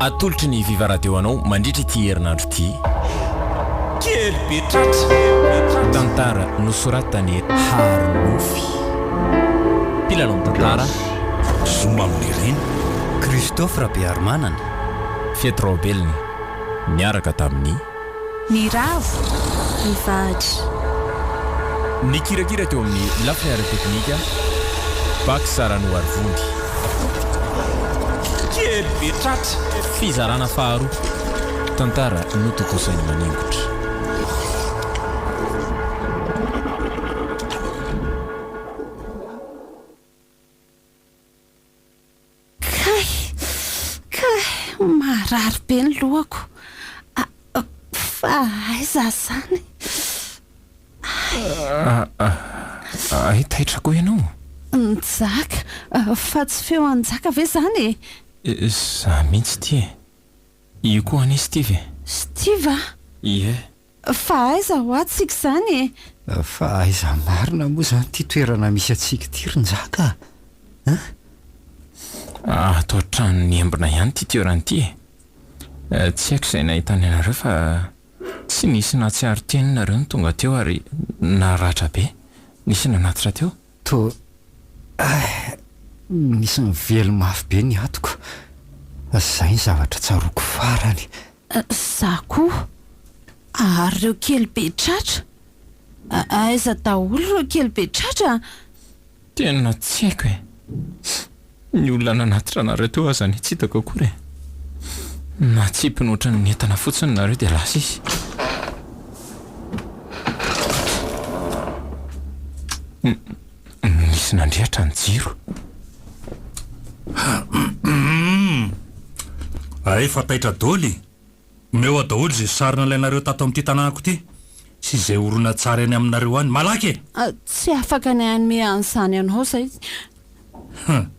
Atolotry ny Viva Radio anao mandritra ity herinandro ity. Kely be tratra. Tantara nosoratan'i Harinofy. Mpilalao mitantara. Zoma amin'ireny. Christophe Rabearimanana. Fety Raobelina. Niaraka tamin'i. Niravo, nivahatra. Nikirakira teo amin'ny lafiny ara-teknika, Bax Ranoarivony. Kely be tratra. Fizarana faharoa, tantara notontosain'i Maningotra. Kay! Kay! Marary be ny lohako. Fa aiza izany? Ay! Taitra koa ianao? Njaka! Fa tsy feo an'i Njaka ve izany e? Izaho mihitsy ity e! Io koa anie Steve e! Steve a! Ie. Fa aiza hoa tsika izany e? Fa aiza marina moa izany ity toerana misy antsika ity ry Njaka a? Ato an-tranon'ny embona ihany ity toerana ity e! Tsy haiko izay nahitany anareo fa tsy nisy nahatsiaro teny nareo no tonga teo ary naratra be. Nisy nanatitra teo. Toa nisy nively mafy be ny atiko. Izay ny zavatra tsaroako farany. Za koa. Ary ireo kely be tratra? Aiza daholo ireo kely be tratra? Tena tsy haiko e! Ny olona nanatitra anareo teo aza anie tsy hitako akory e! Natsipiny ohatran'ny entana fotsiny nareo dia lasa izy. Nisy nandrehitra ny jiro. Hay fa taitra doly e! Omeo aho daholo izay sary nalainareo tato amin'ity tanànako ity sy izay horonantsary any aminareo any. Malaky e! Tsy afaka ny hanome an'izany anao izay. Hum.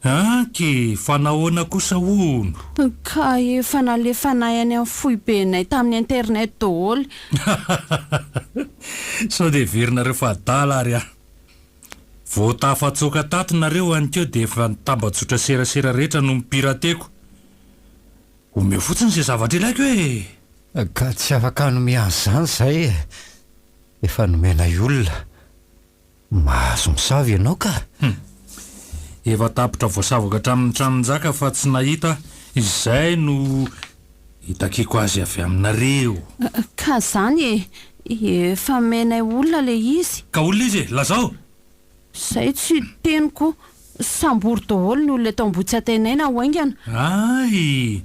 Anky, fa nahoana kosa hono? Ka efa nalefanay any amin'ny foibenay tamin'ny internet daholo. Sao dia heverinareo fa adala ary aho. Vao tafatsoaka tato nareo anikeo dia efa ny tambajotra serasera rehetra no mipirateko. Omeo fotsiny izay zavatra ilaiko e! Ka tsy afaka hanome an'izany izahay e! Efa nomenay olona. Mahazo misava ianao ka! Hum. Efa tapitra voasavaka hatramin'ny tranon-jaka fa tsy nahita aho. Izay no itakiako azy avy aminareo. Ka zany e! Efa omenay olona le izy. Ka olona iza e? Lazao! Zay tsy teniko. Sambory daholo ny olona eto Ambohitsiantenaina ho haingana. Hay!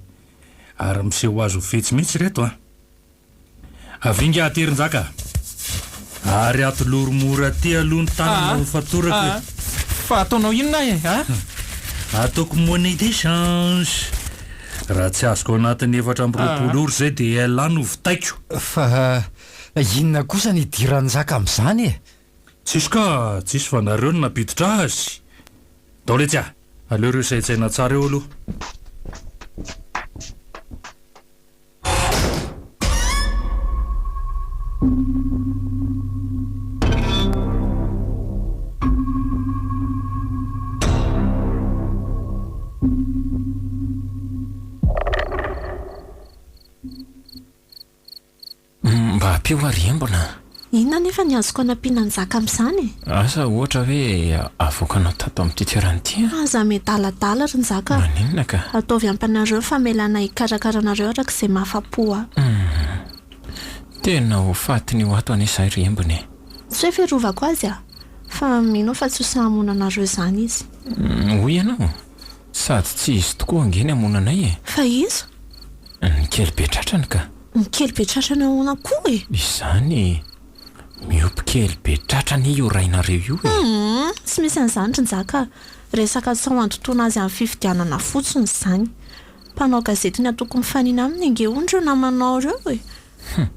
Ary miseho azy ho fetsy mihitsy ireto an! Avia ingahy Terinjaka a! Ary atolory mora aty aloha ny tanana ho fatorako e! Fa ataonao inona ahy e? A? Ataoko monnaie d'échange! Raha tsy azoko ao anatin'ny 24 ora izay dia elah no vitaiko! Fa inona kosa ny idiran'i Njaka amin'izany e? Tsisy ka, tsisy fa nareo no nampiditra azy! Ndao letsy a! Aleo ireo saintsaina tsara eo aloha. Mba ampio ary embona a! Inona anefa ny azoko anampiana an'i Njaka amin'izany e? Asa ohatra hoe avoakanao tato amin'ity toerana ity an! Aza miadaladala ry Njaka a! Maninona ka? Ataovy ampy anareo ny famelana hikarakara anareo araka izay mahafa-po ahy. Humm. Tena ho fatin'io ato anie izahay ry embona e! Tsy hoe fiarovako azy a! Fa mino aho fa tsy ho sahy hamono anareo izany izy. Hoy ianao? Sady tsy izy tokoa ange ny hamono anay e! Fa iza? Ny kely be tratrany ka! Ny kely be tratrany ahoana koa e? Izany e! Miopy kely be tratra anie io rainareo io e! Humm! Tsy misy an'izany ry Njaka a! Resaka sao handotoana azy amin'ny fifidianana fotsiny izany. Mpanao gazety ny antoko mifanina aminy ange hono ireo namanao ireo e! Hum!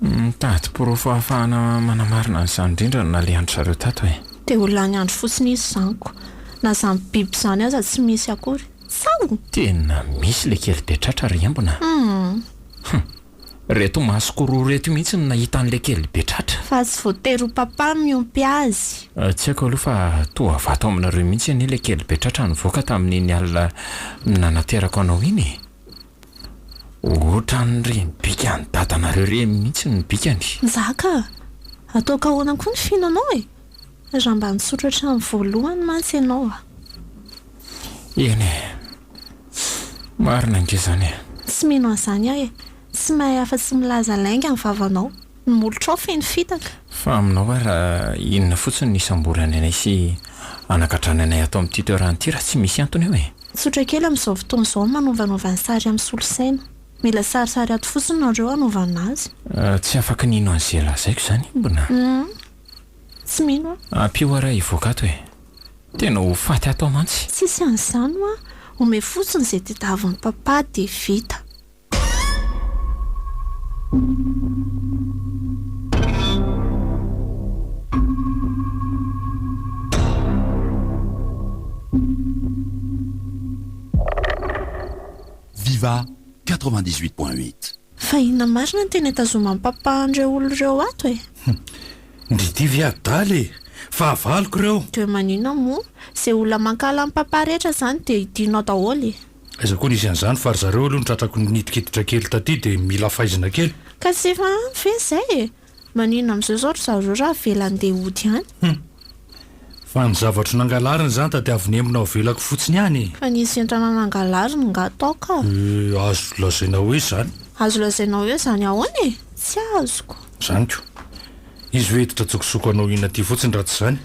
Mitady porofo ahafahana manamarina an'izany indrindra no nalehan-dry zareo tato e! Dia ho lany andro fotsiny izy izany ko! Na izany biby izany aza tsy misy akory. Sao! Tena misy le kely be tratra ry embona a! Hum! Hum! Reto masoko roa reto mihitsy no nahita an'ilay kely be tratra. Fa tsy voatery ho papa miompy azy. Tsy haiko aloha fa toa vato aminareo mihitsy anie ilay kely be tratra nivoaka tamin'iny alina nanaterako anao iny e! Ohatran'ireny bikan'i dadanareo ireny mihitsy ny bikany. Njaka a! Ataoko ahoana koa ny fihinanao e? Raha mba nitsotra hatramin'ny voalohany mantsy ianao a! Eny e! Marina ange izany e! Tsy mino an'izany aho e! Tsy mahay afa-tsy milaza lainga ny vavanao. Ny molotrao feno fitaka. Fa aminao ary inona fotsiny no isamborany anay sy anagadrany anay ato amin'ity toerana ity raha tsy misy antony eo e? Tsotra kely amin'izao fotoana izao ny manovanova ny sary amin'ny solosaina. Mila sarisary ato fotsiny nareo hanaovana azy. Tsy afaka ny hino an'izay lazaiko izany Imbona? Humm. Tsy mino aho. Ampio aho raha hivoaka ato e! Tena ho faty ato aho mantsy. Tsisy an'izany hoa, omeo fotsiny izay tediavin'i papa dia vita. Viva 98.8. Fa inona marina no tena itazoman'i papa an'ireo olona ireo ato e? Ndry ity ve adala e! Fahavaloko ireo! Dia maninona moa? Izay olona mankahala an'i papa rehetra izany dia idinao daholo e! Aiza koa nisy an'izany fa ry zareo aloha no tratrako nidikiditra kely taty dia mila faizina kely. Ka tsy efa ampy ve izay e? Maninona amin'izao izao ry zareo raha avela handeha hody any? Hum. Fa ny zavatro nangalariny izany tadiaviny embona avelako fotsiny any e! Fa nisy entana nangalariny nga tao ka? Eh, azo lazaina hoe izany. Azo lazaina hoe izany ahoana e? Tsy azoko. Izany ko. Izy hoe hiditra an-tsokosoko hanao inona aty fotsiny raha tsy izany?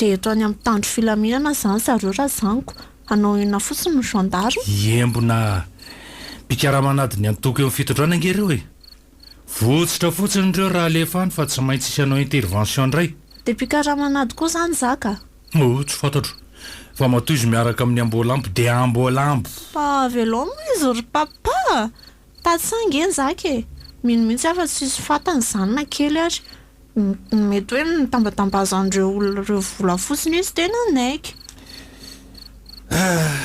Dia eto any amin'ny mpitandro filaminana izany zareo raha izany ko. Hanao inona fotsiny ny gendarme? Hiembona. Mpikarama an'ady ny antoko eo amin'ny fitondrana ange ireo e! Votsotra fotsiny ireo raha alefa any fa tsy maintsy hisy hanao intervention indray. Dia mpikarama an'ady koa izany zaka? Oh, tsy fantatro. Fa matoa izy miaraka amin'ny amboalambo dia amboalambo. Fa avelao moa izy ry papa a! Tantsaha ange ny zaka e! Mino mihitsy aho fa tsisy fantany izany na kely ary. Mety hoe nitambatambazan'ireo olona ireo vola fotsiny izy dia nanaiky. Ah,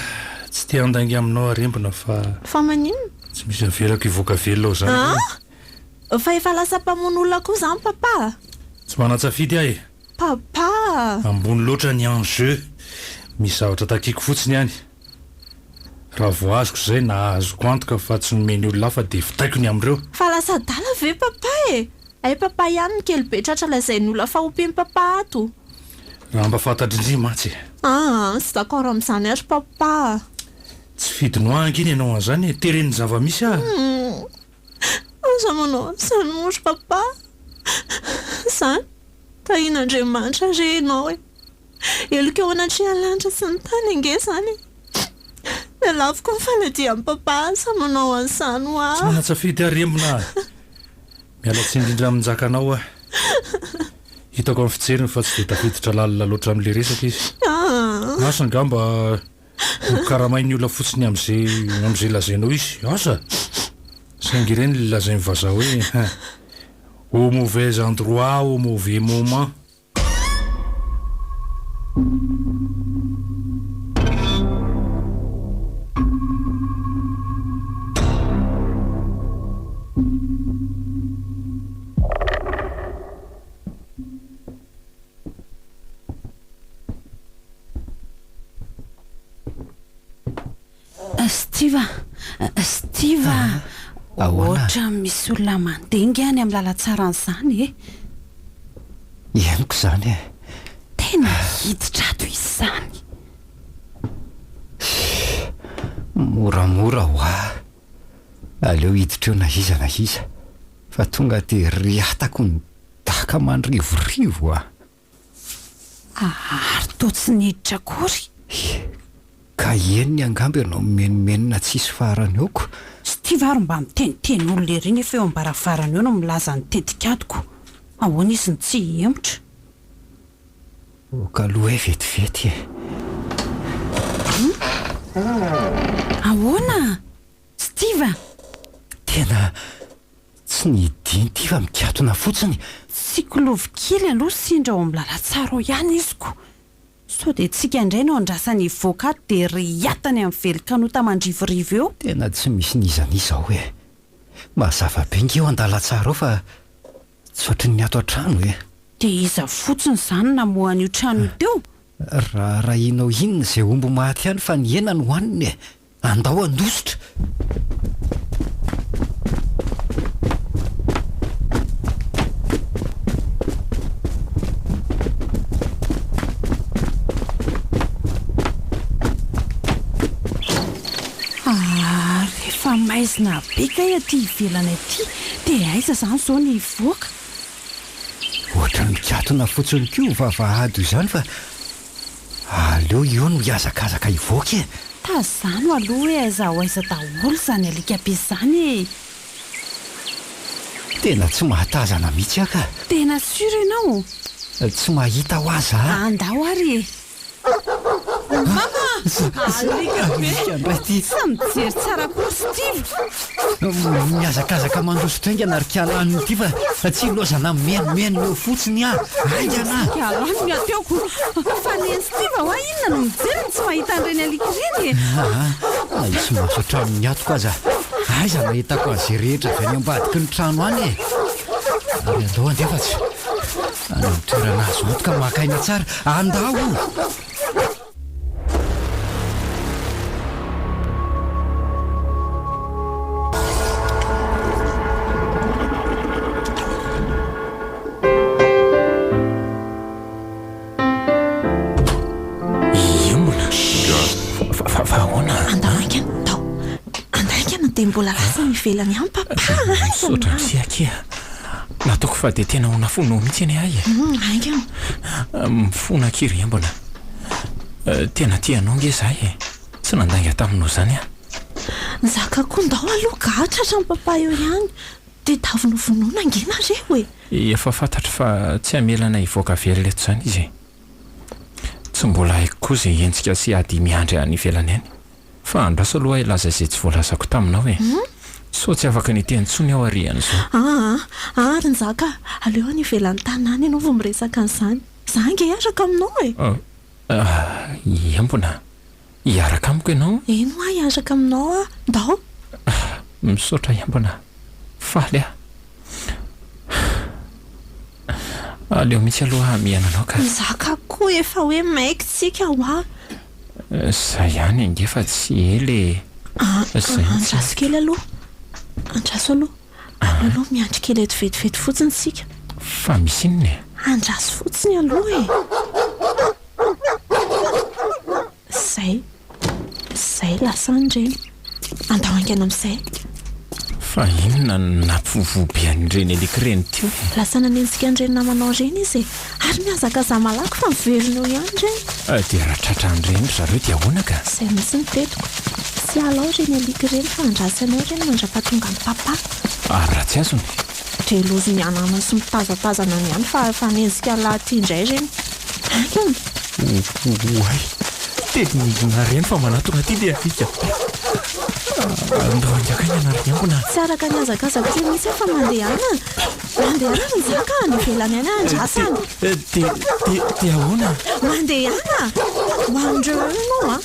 tsy te handainga aminao aho Rembina fa. Fa maninona? Tsy misy avelako hivoaka velona ao izany aloha. Ah! Fa efa lasa mpamono olona koa izany papa a! Tsy manan-tsafidy aho e! Papa a! Ambony loatra ny enjeu. Misy zavatra takiako fotsiny any. Raha vao azoko izay na azoko antoka fa tsy nomeny olona hafa dia vitaiko ny amin'ireo. Fa lasa adala ve papa e! Hay papa ihany ny kely be tratra lazain'ny olona fa ompian'i papa ato. Raha mba fantatr'i ndry mantsy e! Aa, tsy d'accord amin'izany ary papa a! Tsy fidiny ho ahy ange ny hanao an'izany e! Teren'ny zava-misy aho. Humm! Aza manao an'izany moa ry papa a! Izany, tahian'Andriamanitra re ianao e! Heloka eo anatrehan'ny lanitra sy ny tany ange izany e! Laviko ny faladian'i papa, aza manao an'izany hoa! Tsy manan-tsafidy aho Rembona a! Miala tsiny indrindra amin'ny njakanao aho. Hitako amin'ny fijeriny fa tsy dia tafiditra lalina loatra amin'ilay resaka izy. Asa angamba nokaramain'ny olona fotsiny amin'izay amin'izay lazainao izy. Asa! Saingy ireny ilay lazain'ny vazaha hoe au mauvais endroit au mauvais moment. Steve a! Steve a! Ahoana? Ohatran'ny misy olona mandeha nge any amin'ny lalantsara izany e! Henoko izany e! Tena hiditra ato izy izany! Moramora hoa! Aleo hiditra eo na iza na iza fa tonga dia riatako ny daka mandrivorivo a! Ary toa tsy niditra akory. He, ka henony angamba ianao mimenomenona tsisy farany eo ko. Steve ary mba miteniteny olona ery nefa eo am-baravarana eo no milaza ny tetikadiko. Ahoana izy no tsy hihemotra? Ok aloha e vetivety e. Hum? Ahoana? Steve a! Tena Tsy ny dinty fa mikatona fotsiny. Tsikilovy kely aloha sendra ao amin'ny lalantsara ao ihany izy ko! Sao dia tsika indray no andrasany hivoaka ato dia riatany amin'ny vely kanota mandrivorivo eo. Tena tsy misy n'iza n'iza ao e! Mazava be nge eo an-dalantsara ao fa tsy ohatry ny ato an-trano e! Dia iza fotsiny izany namoha an'io trano io teo? Raharahianao inona izay omby maty any fa ny hena no hanina e! Andao handositra! Ary efa maizina be kay aty ivelany aty dia aiza izany izao ny hivoaka? Ohatran'ny mikatona fotsiny koa io vavahady io izany fa aleo io no hihazakazaka hivoaka e! Tazano aloha hoe aiza ho aiza daholo izany alika be izany e! Tena tsy mahatazana mihitsy aho ka! Tena sûr ianao? Tsy mahita ho aza a! Andao ary e! Mama! Alika be! Alika indray ity! Tsy mijery tsara akory Steve! Mihazakazaka mandositra haingana ry kialaniny ity fa tsy ilaozana mimenomenona eo fotsiny aho! Haingana! Kialaniny ateoko! Fa nen'i Steve hoa inona no mijery no tsy mahita an'ireny alika ireny e! Aa! Na hisy maso hatramin'ny atoko aza, aiza no ahitako an'izay rehetra avy any ambadiky ny trano any e! Ary andao handeha fa tsy any amin'ny toerana azo antoka maka aina tsara. Andao! Iombona? Fa fa ahoana? Andao haingana, andao. Andao haingana dia mbola lasa any ivelany any papa a! Haingana! Misaotra an'i Siakia. Nataoko fa dia tena ho nafoinao mihitsy anie ahy e. Haingana. Mifona akia ry Embona. Tena tia anao ange izahay e. Tsy nandainga taminao izany aho. Nizaka koa ndao aloha ka, tratran'i papa eo ihany. Dia taviny ho vonoina ange nareo e! Efa fantatro fa tsy hamela anay hivoaka velona eto izany izy e! Tsy mbola haiko koa izay henjika sy ady miandry any ivelany any. Fa andraso aloha aho hilaza izay tsy voalazako taminao e! Sao tsy afaka ny hiteny intsony aho arian'izao. Aa! Aa ry Njaka, aleo any ivelan'ny tanàna ianao vao miresaka an'izany. Za ange hiaraka aminao e! Ah! Hiambina? Hiaraka amiko ianao? Eny hoa hiaraka aminao aho. Ndao! Misaotra Hiambina. Faly aho. Aleo mihitsy aloha hamehana anao ka. Mizaka koa efa hoe maika tsika hoa. Zay ihany ange fa tsy ela e. Zay no tsy Andraso kely aloha. Andraso aloha. Aleo aloha miandry kely eto vetivety fotsiny tsika. Fa misy inona e? Andraso fotsiny aloha e. Zay. Zay lasa any ireny. Andao haingana amin'izay. Fa inona no nampivovoa be an'ireny alika ireny teo e? Lasa nanenjika an'ireny namanao ireny izy e! Ary mihazakazaha malaky fa miverina eo ihany ireny. Dia raha tratran'ireny ry zareo dia ahoana ka? Izay mihitsy ny tetiko. Tsy hiala ao ireny alika ireny fa andrasy anao ireny mandra-pahatonga an'i Papa. Ary raha tsy azony? Dia lozy mihanahana sy mitazatazana any ihany fa efa hanenjika an'lah aty indray ireny. Haingana! Oay! Tena reny fa manatona aty le alika. Andao hanjaka haingana ry Niangona. Tsy araka ny hazakazako teo mihitsy aho fa mandehana. Mandehana ry Njaka, any ivelany any andrasana. Dia, dia, dia ahoana? Mandehana! Ho an'ireo eo ianao an!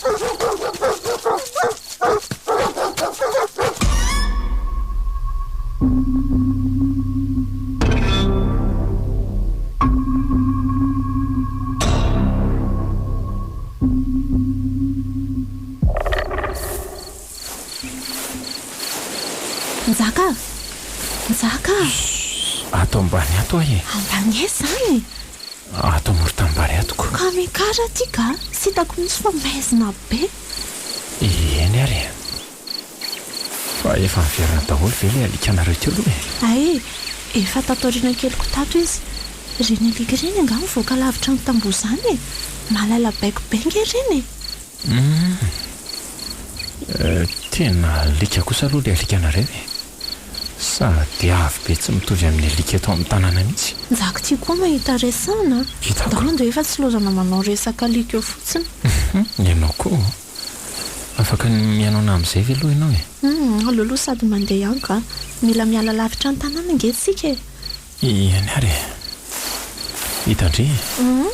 Njaka a! Njaka a! Ato ambany ato aho e! Ambany aiza izany e? Ato amoron-tanimbary ato ko. Ka miakara aty ka! Tsy hitako mihitsy fa maizina be. Eny ary e! Fa efa niverina daholo ve ilay alikanareo teo aloha e? Hay, efa tato aoriana keliko tato izy. Ireny alika ireny angaha mivoaka lavitra ny tamboho izany e! Mahalala baiko be ange ireny e! Humm. Tena alika kosa aloha ilay alikanareo e! Sady avo be tsy mitovy amin'ny alika eto amin'ny tanàna mihitsy. Njako ty koa mahita resahana a! Hitako. Ndao andeha fa tsy lozana manao resaka alika eo fotsiny. Humm, ianao koa. Afaka ny mihaino anah amin'izay ve aloha ianao e? Humm, aleo aloha sady mandeha ihany ka. Mila miala lavitra ny tanàna ange tsika e! Eny ary e! Hitan-dry e! Humm.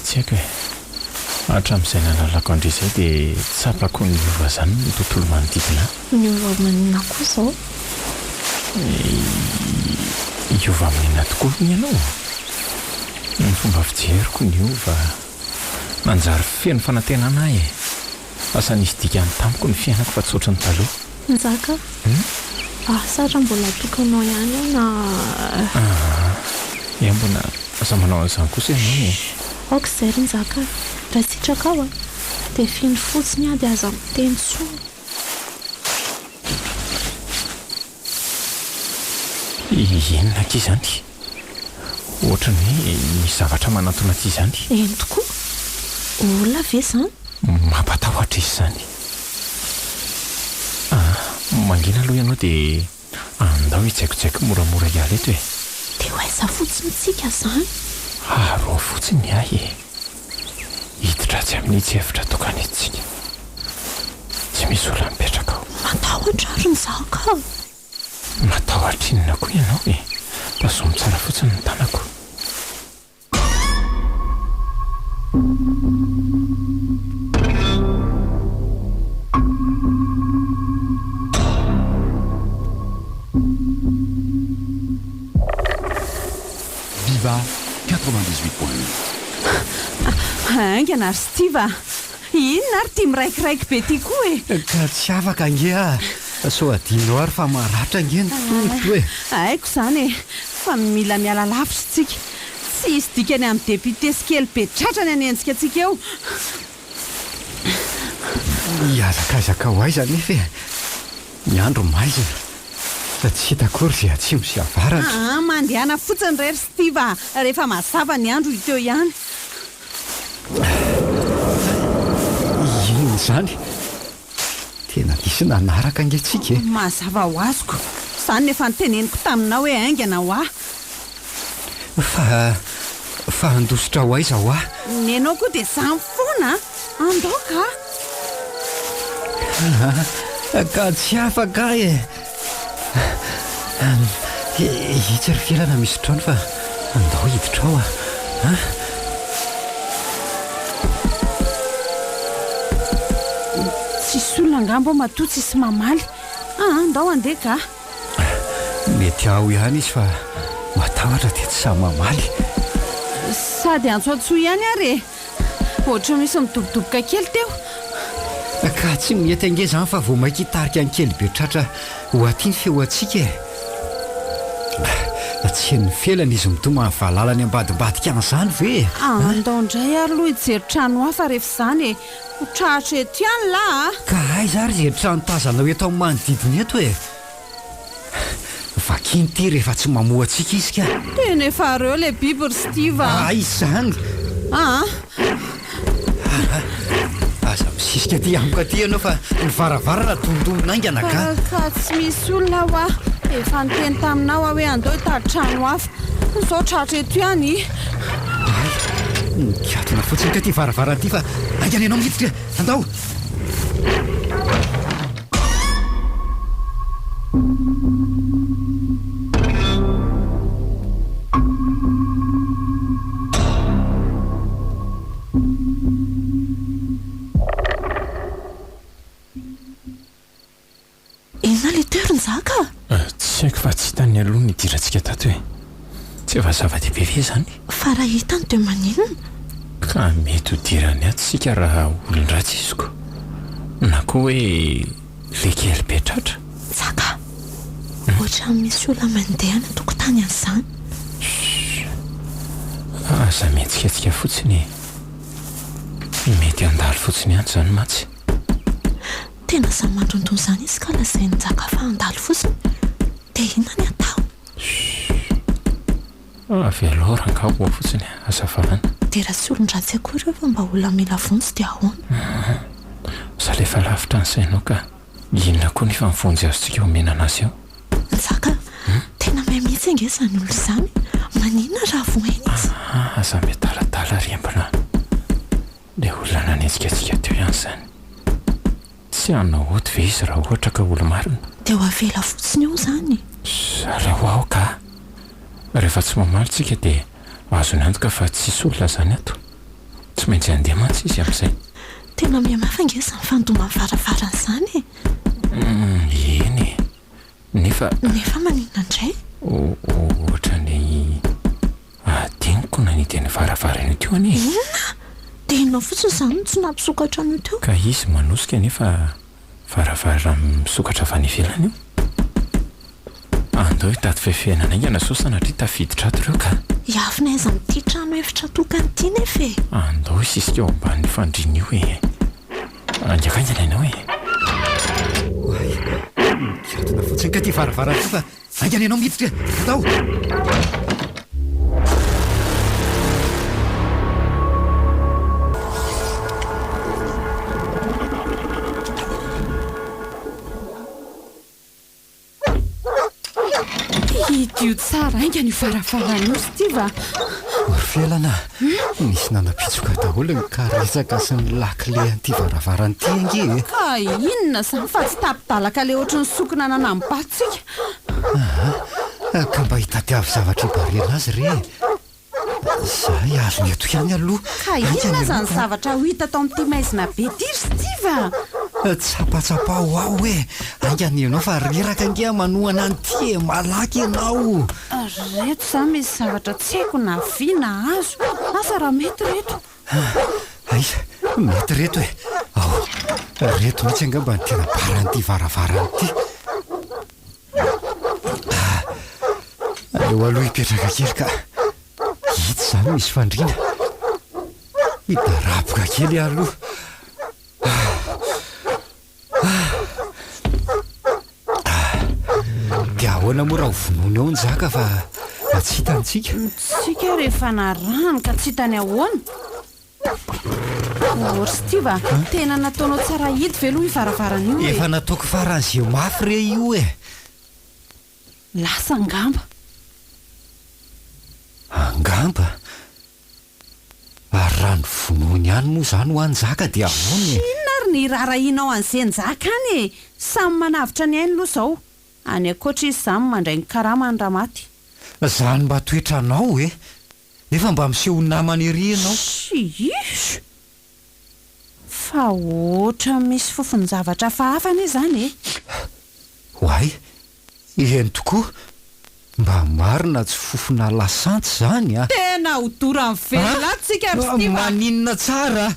Tsy haiko e! Hatramin'izay nahalalako an-dry izay dia tsapako niova izany ny tontolo manodidina ahy. Niova maninona koa izao? Hiova amin'inona tokoa hoy ianao? Ny fomba fijeriko niova. Nanjary feno fanantenana aho e! Lasa nisy dikany tamiko ny fiainako fa tsy ohatry ny taloha. Njaka a! Asa raha mbola hatoky anao ihany aho na. Aa! Embona, aza manao an'izany kosa ianao e! Shh! Aoka izay ry Njaka a! Raha sitrakao a! Dia fino fotsiny aho dia aza miteny intsony. Inona akia izany? Ohatran'ny hoe misy zavatra manantona aty izany. Eny tokoa! Olona ve izany? Mampatahotra izy izany. Ah, mangina aloha ianao dia andao hijaikojaiko moramora hiala eto e. Dia ho aiza fotsiny tsika izany? Haro fotsiny ny ahy e. Hiditra atsy amin'itsy efitra tokana itsy tsika. Tsy misy olona mipetraka ao. Matahotra ary ny zaka a! Matahotra inona koa ianao e? Tazomy tsara fotsiny ny tanako. Viva 98.8. Haingana ry Steve a! Inona ary ity miraikiraiky be ity koa e? Ka tsy afaka ange aho, sao adinonao ary fa maratra ange ny tongotro e! Haiko izany e, fa mila miala lavitra isika. Tsy hisy dikany amin'ny député sy kely be tratra ny hanenjika antsika eo. Hihazakazaka ho aiza anefa e? Ny andro maizina, fa tsy hita akory izay atsimo sy avaratra. Aa, mandehana fotsiny re ry Steve a! Rehefa mazava ny andro hita eo ihany. Inona izany? Tena nisy nanaraka ange tsika e! Mazava ho azoko. Izany no efa noteneniko taminao hoe haingana hoa. Fa, fa handositra ho aiza hoa? Nenao koa dia izany foana a! Andao ka! Ka tsy afaka aho e! Itsy ry Felana misy trano fa andao hiditra ao a! Tsisy olona angamba ao matoa tsisy mamaly. Aa, ndao handeha ka! Mety ao ihany izy fa matahotra dia tsy sahy mamaly. Sady antsoantsoy ihany ary e! Ohatran'ny misy midobodoboka kely teo. Ka tsy mety ange izany fa vao mainka hitarika an'i Kely be tratra ho aty ny feoantsika e! Tsy henon'i Felana izy mitomany valala any ambadimbadika any izany ve e? Andao indray ary aloha hijery trano hafa rehefa izany e! Ho tratra eto ihany lah a! Ka aiza ary izay trano tazanao eto amin'ny manodidina eto e? Vakino ity rehefa tsy mamoha antsika izy ka! Tena efa reo le biby ry Steve a! Aiza izany? Aa! Aza misisika aty amiko aty ianao fa ny varavarana dondomina haingana ka! Ka tsy misy olona hoa! Efa niteny taminao aho hoe andao hitady trano hafa! Izao tratra eto ihany i! Hay! Mikatona fotsiny kay ity varavarana ity fa haingana ianao miditra e! Andao! Inona le teo ry Njaka a? Tsy haiko fa tsy hitany aloha ny nidirantsika tato e. Tsy efa zava-dehibe ve izany? Fa raha hitany dia maninona? Ka mety ho dirany ato isika raha olon-dratsy izy ko. Na koa hoe le kely be tratra. Njaka a! Ohatran'ny misy olona mandeha any an-tokotany any izany. Chut! Aza mihetsiketsika fotsiny e. Mety handalo fotsiny ihany izany mantsy. Tena samy mandondona izany izy ka lazain'i Njaka fa handalo fotsiny dia inona ny atao? Chut! Avelao rangahy ho ao fotsiny, aza vahana. Dia raha tsy olon-dratsy akory eo fa mba olona mila vonjy dia ahoana? Hum! Aza alefa lavitra ny sainao ka. Inona koa nefa ny vonjy azontsika omena anazy eo? Njaka, tena mahay mihitsy ange izany olona izany e! Maninona raha vohaina izy? Aa, aza miadaladala ry embona a! Ilay olona nanenjika antsika teo ihany izany. Tsy hanao ody ve izy raha ohatra ka olo-marina? Dia ho avela fotsiny eo izany? Aleo ao ka! Rehefa tsy mamaly tsika dia azony antoka fa tsisy olona izany ato. Tsy maintsy handeha mantsy izy amin'izay. Tena mihamafy ange izany fandoman'ny varavarana izany e! Eny e! Nefa. Nefa. Nefa maninona indray? Ohatran'ny adinoko nanidy ny varavarana io teo anie e. Inona? Dia ianao fotsiny izany no tsy nampisokatra an'io teo? Ka izy manosika nefa varavarana misokatra avy any ivelany io. Andao hitady fefehana haingana sao sanatria tafiditra ato ireo ka. Hiafina aiza amin'ity trano efitra tokana ity nefa e? Andao hisisika eo ambanin'io fandriana io e. Haingankaingana ianao e. Oay, mikatona fotsiny kay ity varavarana ity fa haingana ianao miditra e! Andao! Hidio tsara haingana io varavarana io Steve a! Ry Felana a! Nisy nanapitsoka daholo ny karetsaka sy ny lakile an'ity varavarana ity ange e! Ka inona izany fa tsy tapi-dalaka le ohatry ny sokina nanam-bato tsika? Aa! Ka mba hitadiavo zavatra hibarena azy re e! Zay azony eto ihany aloha. Ka inona aza ny zavatra ho hita tao amin'ity maizina be ity ry Steve a? Tsapatsapao aho e! Haingana ianao fa reraka ange aho manohana an'ity e! Malaky ianao! Reto izany misy zavatra tsy haiko na vy na hazo. Asa raha mety ireto. Aiza? Mety ireto e! Ao! Ireto mihitsy angamba no tena baran'ity varavarana ity. Aleo aloha hipetraka kely ka. Itsy izany misy fandriana. Hidaraboka kely aho aloha. Dia ahoana moa raha ho vonoina eo Njaka fa tsy hitany tsika? Tsika rehefa narahany ka tsy hitany ahoana? Oh ry Steve a! Tena nataonao tsara hidy ve aloha io varavarana io e? Efa nataoko faran'izay mafy re io e! Lasa angamba. Angamba? Ary raha novonoiny ihany moa izany hoa Njaka dia ahoana e? Inona ary ny hiraharahianao an'izay Njaka any e? Samy manavotra ny ainy aloha izao. Any ankoatra izy izany mandray ny karamany raha maty. Izany mba toetranao e! Nefa mba miseho ho namana ery ianao. Shiish! Fa ohatran'ny misy fofon-javatra hafahafa anie izany e! Oay! Eny tokoa! Mba marina tsy fofona lasantsy izany a! Tena ho doran'ny velona ato tsika ry Steve a! Maninona tsara?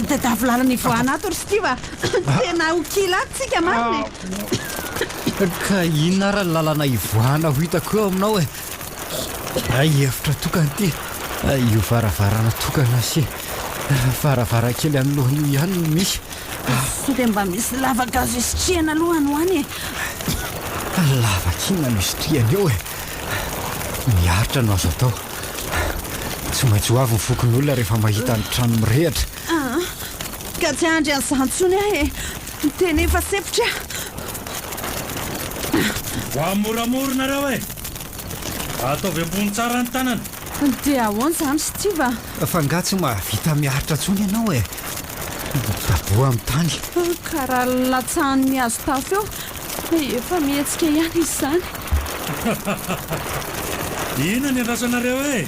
Tadiavo lalana ivoahana ato ry Steve a! Tena ho kila ato tsika marina e! Ka inona ara ny lalana ivoahana ho hitako eo aminao e? Hay efitra tokana ity. Io varavarana tokana sy varavarankely anoloana io ihany no misy. Sao dia mba misy lavaka azo isitrihana aloha any ho any e? Lavaka inona no isitrihana eo e? Miaritra no azo atao. Tsy maintsy ho avy ny fokonolona rehefa mahita ny trano mirehitra. Aa! Ka tsy hahandry an'izany intsony aho e! Tena efa sempotra aho. Mba moramora nareo e! Ataovy ambony tsara ny tanana. Dia ahoana izany Steve a? Fa angaha tsy mahavita miaritra intsony ianao e? Daboha amin'ny tany. Ka raha latsahan'ny hazo tafo eo, efa mihetsika ihany izy izany. Inona ny andrasanareo e?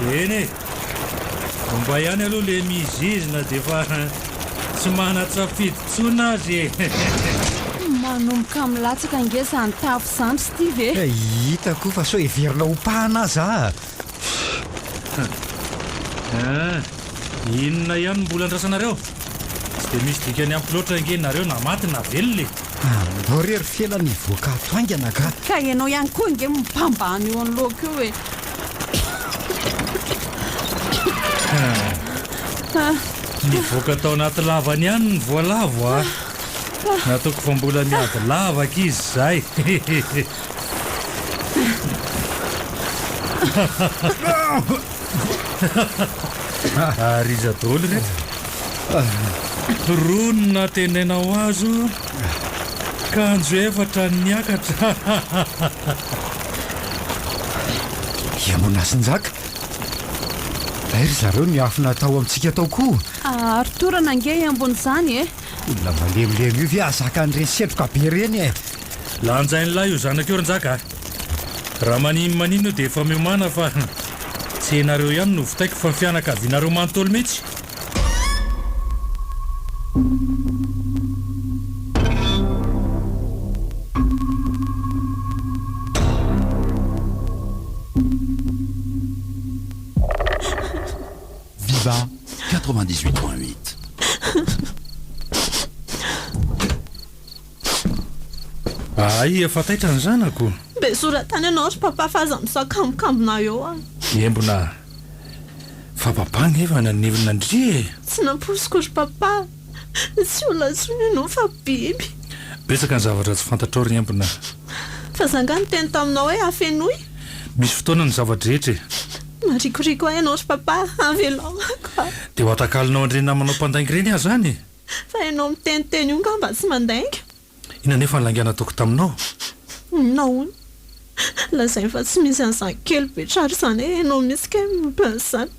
Eny e! Mba ihany aloha le mizizina dia efa tsy manan-tsafidy intsony azy e! Manomboka milatsaka ange izany tafo izany Steve e! Hitako fa sao heverina ho mpahana aza a! Hein! Inona ihany no mbola andrasanareo? Tsy dia misy dikany amiko loatra ange nareo na maty na velona e! Andao re ry Fela ny hivoaka ato haingana ka! Ka ianao ihany koa ange mibambana eo anoloako eo e! Nivoaka tao anaty lavany ihany ny voalavo a! Nataoko fa mbola miady lavaka izy izay. Ary iza daholo ireto? Roa no nantenaina ho azo, kanjo efatra no niakatra. Iambonahy sy Njaka, Hay ry zareo niafina tao amintsika tao koa. Ary torana ange ambon'izany e! Olona malemilemy io ve hahazaka an'ireny setroka be ireny e? Lanjain'lah io zanaka io ry Njaka a! Raha maninona maninona io dia efa miomàna fa tsy ianareo ihany no vitaiko fa ny fianakavianareo manontolo mihitsy. Viva 98.8. Hay efa taitra ny zanako. Be soratany ianao ry papa fa aza misakambokambona eo a. Embona a! Fa papa ange efa nanevina an-dry e! Tsy nampoiziko ry papa. Tsy olona intsony ianao fa biby. Betsaka ny zavatra tsy fantatrao ry Embona. Fa za nga niteny taminao hoe afenoy? Misy fotoana ny zava-drehetra e! Marikoriko ahy ianao ry papa, avelao ako a! Dia ho atakalonao an'ireny namanao mpandainga ireny aho izany e! Fa ianao miteniteny io ngamba tsy mandainga? Inona anefa ny lainga nataoko taminao? Inona hono? Lazainy fa tsy misy an'izany kely be tratra izany e, ianao mihitsy kay momba an'izany.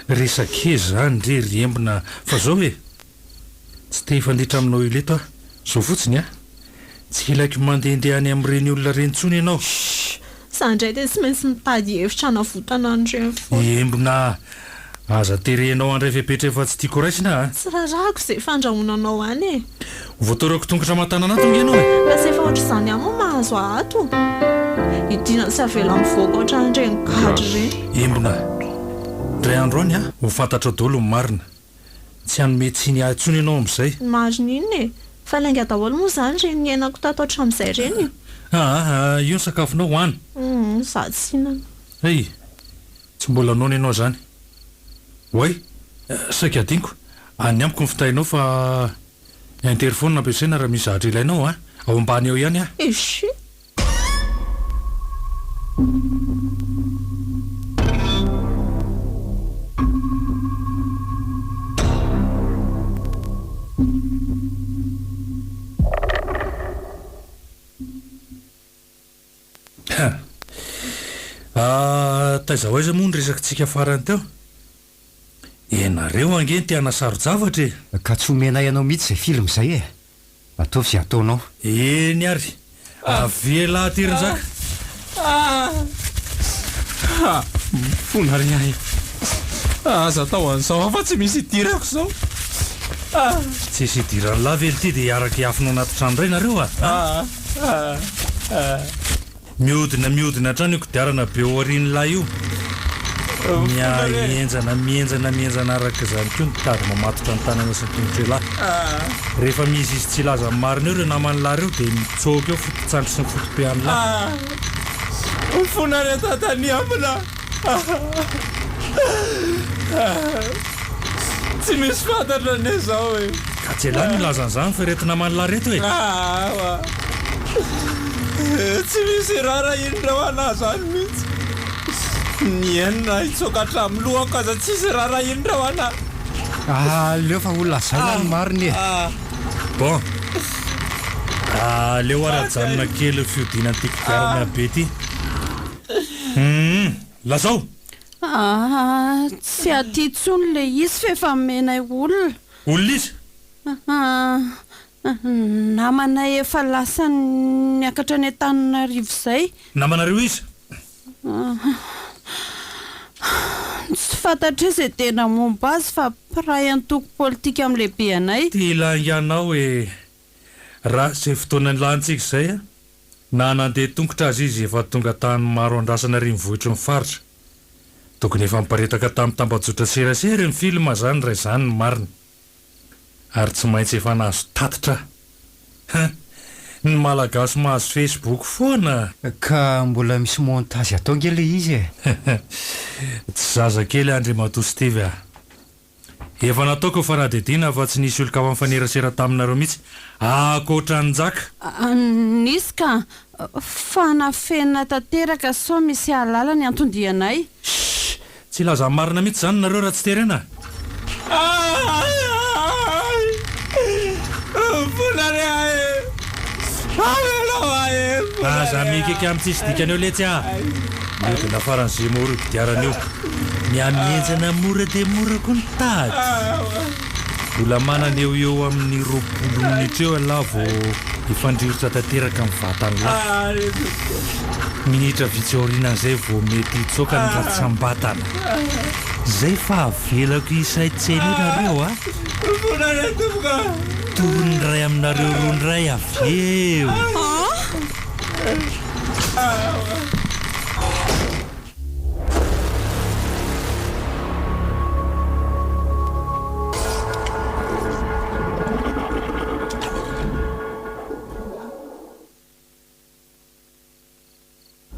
Resak'ezy izany re ry embona fa zao e! Tsy te hifanditra aminao ileto aho, zao fotsiny a! Tsy ilaiko mandehandeha any amin'ireny olona ireny intsony ianao. Shh! Za indray dia tsy maintsy mitady hevitra hanavotana an'ireny foana. Embona a! Aza terenao handray fepetra efa tsy tiako raisina a! Tsy rarahako izay fandrahonanao any e! Ho voatorako tongotra aman-tanana ato ange ianao e! Lasa efa ohatr'izany ihany moa mahazo ahy ato. Hidiana tsy avela mivoaka ohatran'ireny gadra ireny. Embona, indray andro any ho fantatrao daholo ny marina. Tsy hanome tsiny ahy intsony ianao amin'izay. Ny marina inona e? Fa lainga daholo moa izany ireny niainako tato hatramin'izay ireny e! Aa, io ny sakafonao, hoano. Humm, izaho tsy hihinana. Hay! Tsy mbola noana ianao izany. Oay! Saika adinoko. Any amiko ny findainao fa interphone ampiasaina raha misy zavatra ilainao an! Ao ambany ao ihany aho. Eshi! Ah, taiza ho aiza moa ny resakitsika farany teo? Ianareo ange no te hanasaro-javatra e! Ka tsy omenay anao mihitsy izay film izay e! Ataovy izay ataonao. Eny ary! Avela aty ry Njaka! Ah! Mifona ry ahy. Aza atao an'izao aho fa tsy misy idirako izao. Ah! Tsisy idiran'lah ve ity dia hiaraka hiafina ao anaty trano indray nareo a? Ah! Ah! Ah! Mihodina mihodina hatrany io kodiarana be ao aorian'lah io. Miha-henjana mihenjana mihenjana araka izany koa ny tady mamatotra ny tanana sy ny tongotr'elah. Rehefa mihizihizy tsy hilaza ny marina eo ireo naman'lah ireo dia mitsoaka eo foto-tsandry sy ny foto-pean'lah. Mifona re tata niambina Tsy misy fantatra anie zao e. Ka tsy elah no hilaza an'izany fa ireto naman'lah ireto e. Tsy misy rara indreo anah zany mihitsy. Ny enina hitsoaka hatramin'ny lohako aza tsisy rara indreo anah. Aleo fa ho lazaina ny marina e. Bon. Aleo ary ajanona kely ny fihodinan'ity kodiarana be ity. Humm. Lazao! Aa, tsy aty intsony ilay izy fa efa omenay olona. Olona iza? Aa, namanay efa lasa niakatra any Antananarivo izay. Namanareo iza? Tsy fantatray izay tena momba azy fa mpiray antoko politika amin'ny lehibeanay. Ty lainganao e! Raha izay fotoana nilantsika izay a! Na nandeha tongotra aza izy efa tonga tany Maroandrasana renivohitry ny faritra. Tokony efa niparitaka tamin'ny tambajotra serasera ny film zany raha izany ny marina. Ary tsy maintsy efa nahazo tatitra aho. Hein! Ny Malagasy mahazo Facebook foana! Ka mbola misy montage atao nge le izy e! Tsy zaza kely Andriamatoa Steve a! Efa nataoko ny fanadihadiana fa tsy nisy olon-kafa nifanerasera taminareo mihitsy ankoatra an'i Njaka. Nisy ka! Fa nafenina tanteraka sao misy hahalala ny anton-dianay. Shh! Tsy hilaza ny marina mihitsy izany nareo raha tsy terena a! Aza mikiky amin'ny tsisy dikany eo letsy a! Mihodina faran'izay mora io kodiarana io. Mihamihenjana mora dia mora koa ny tady. Mbola manana eo eo amin'ny 20 minitra eo ialahy vao hifandrirotra tanteraka ny vatan'lah. Minitra vitsy aorianan'izay vao mety hitsoaka ny ratsambatana. Izay fa avelako hisaintsaina eo nareo a! Tohin'ny iray aminareo roa indray avy eo.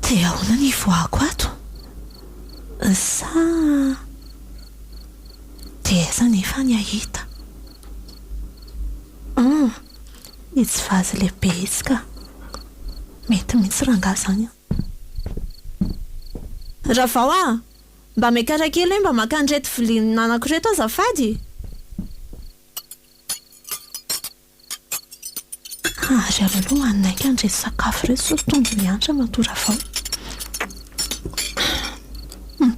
Dia ahoana ny hivoahako ato? Sa dia aiza anefa ny hahita? Hum, itsy vazy lehibe itsy ka. Mety mihitsy rangahy izany an. Ravao a! Mba miakara kely hoe mba maka an'ireto vilia nanako ireto azafady e! Ary aleo aloha hanaiky an'ireto sakafo ireto sao tonga ihany Ramatoa Ravao.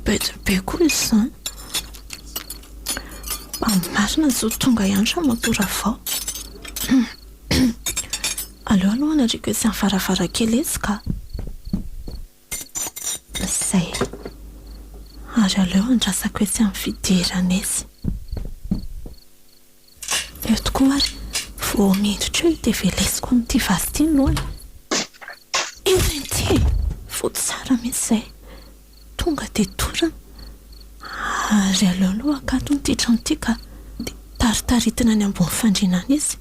Be dia be koa izy izany. Mba marina sao tonga ihany Ramatoa Ravao. Aleo aloha hanariako etsy amin'ny varavarankely etsy ka. Izay. Ary aleo andrasako etsy amin'ny fidirana etsy. Eo tokoa ary, vao miditra eo dia velesiko amin'ity vazy ity ny lohany. Inona ity e? Vao tsara mihitsy izay. Tonga dia torana. Ary aleo aloha akatony ity trano ity ka. Dia taritaritina any ambony fandriana any izy.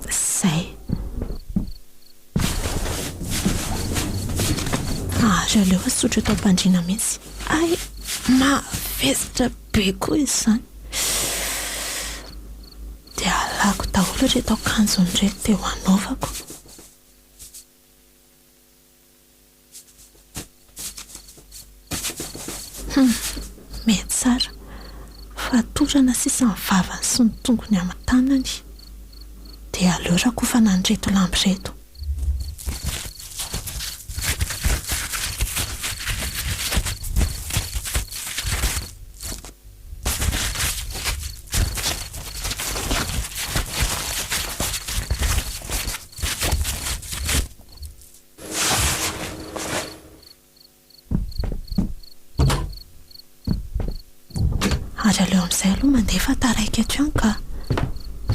Izay. Ary aleo asotro eto am-pandriana mihitsy. Hay! Mavesatra be koa izy izany. Dia alako daholo ireto akanjony ireto dia ho anaovako. Hum, mety tsara. Fatorana sisa ny vavany sy ny tongony aman-tanany. Dia aleo rakofana an'ireto lamba ireto. Ary aleo amin'izay aloha mandeha fa taraiky eto ihany ka.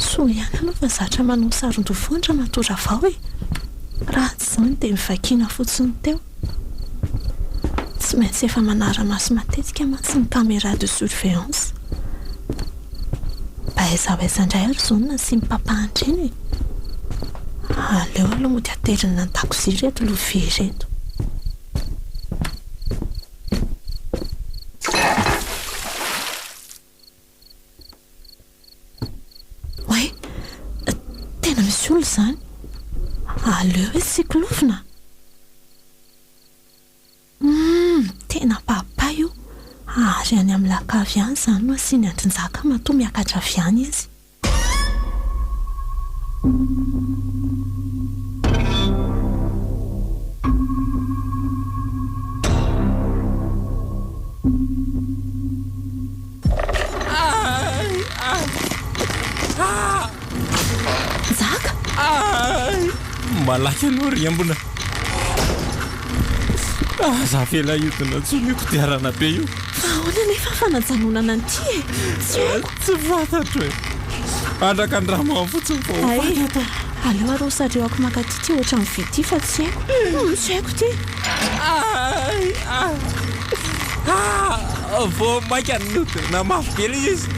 Soa ihany aloha fa zatra manao saron-doha foana Ramatoa Ravao e! Raha tsy izany dia novakiana fotsiny teo. Tsy maintsy efa manara-maso matetika mantsy ny caméra de surveillance. Mba aiza ho aiza indray ary izao no nasian'i Papa an'ireny e? Aleo aloha mody aterina an-dakozia ireto lovia ireto. Oay! Tena misy olona izany. Aleo hoe sikilovina. Humm! Tena papa io! Ary any amin'ny lakavy any izany no asiany andrin-jaka matoa miakatra avy any izy. Njaka! Malaky ianao ry embona. Aza avela hiodina intsony io kodiarana be io. Fa ahoana anefa ny fanajanonana an'ity e? Tsy haiko. Tsy fantatro e. Andrakandramo fotsiny vao ho faty ato. Aleo aloha sarihako mankaty ity ohatran'ny vy ity fa tsy haiko. Tsy haiko ity. Vao mainka niodina mafy be ilay izy.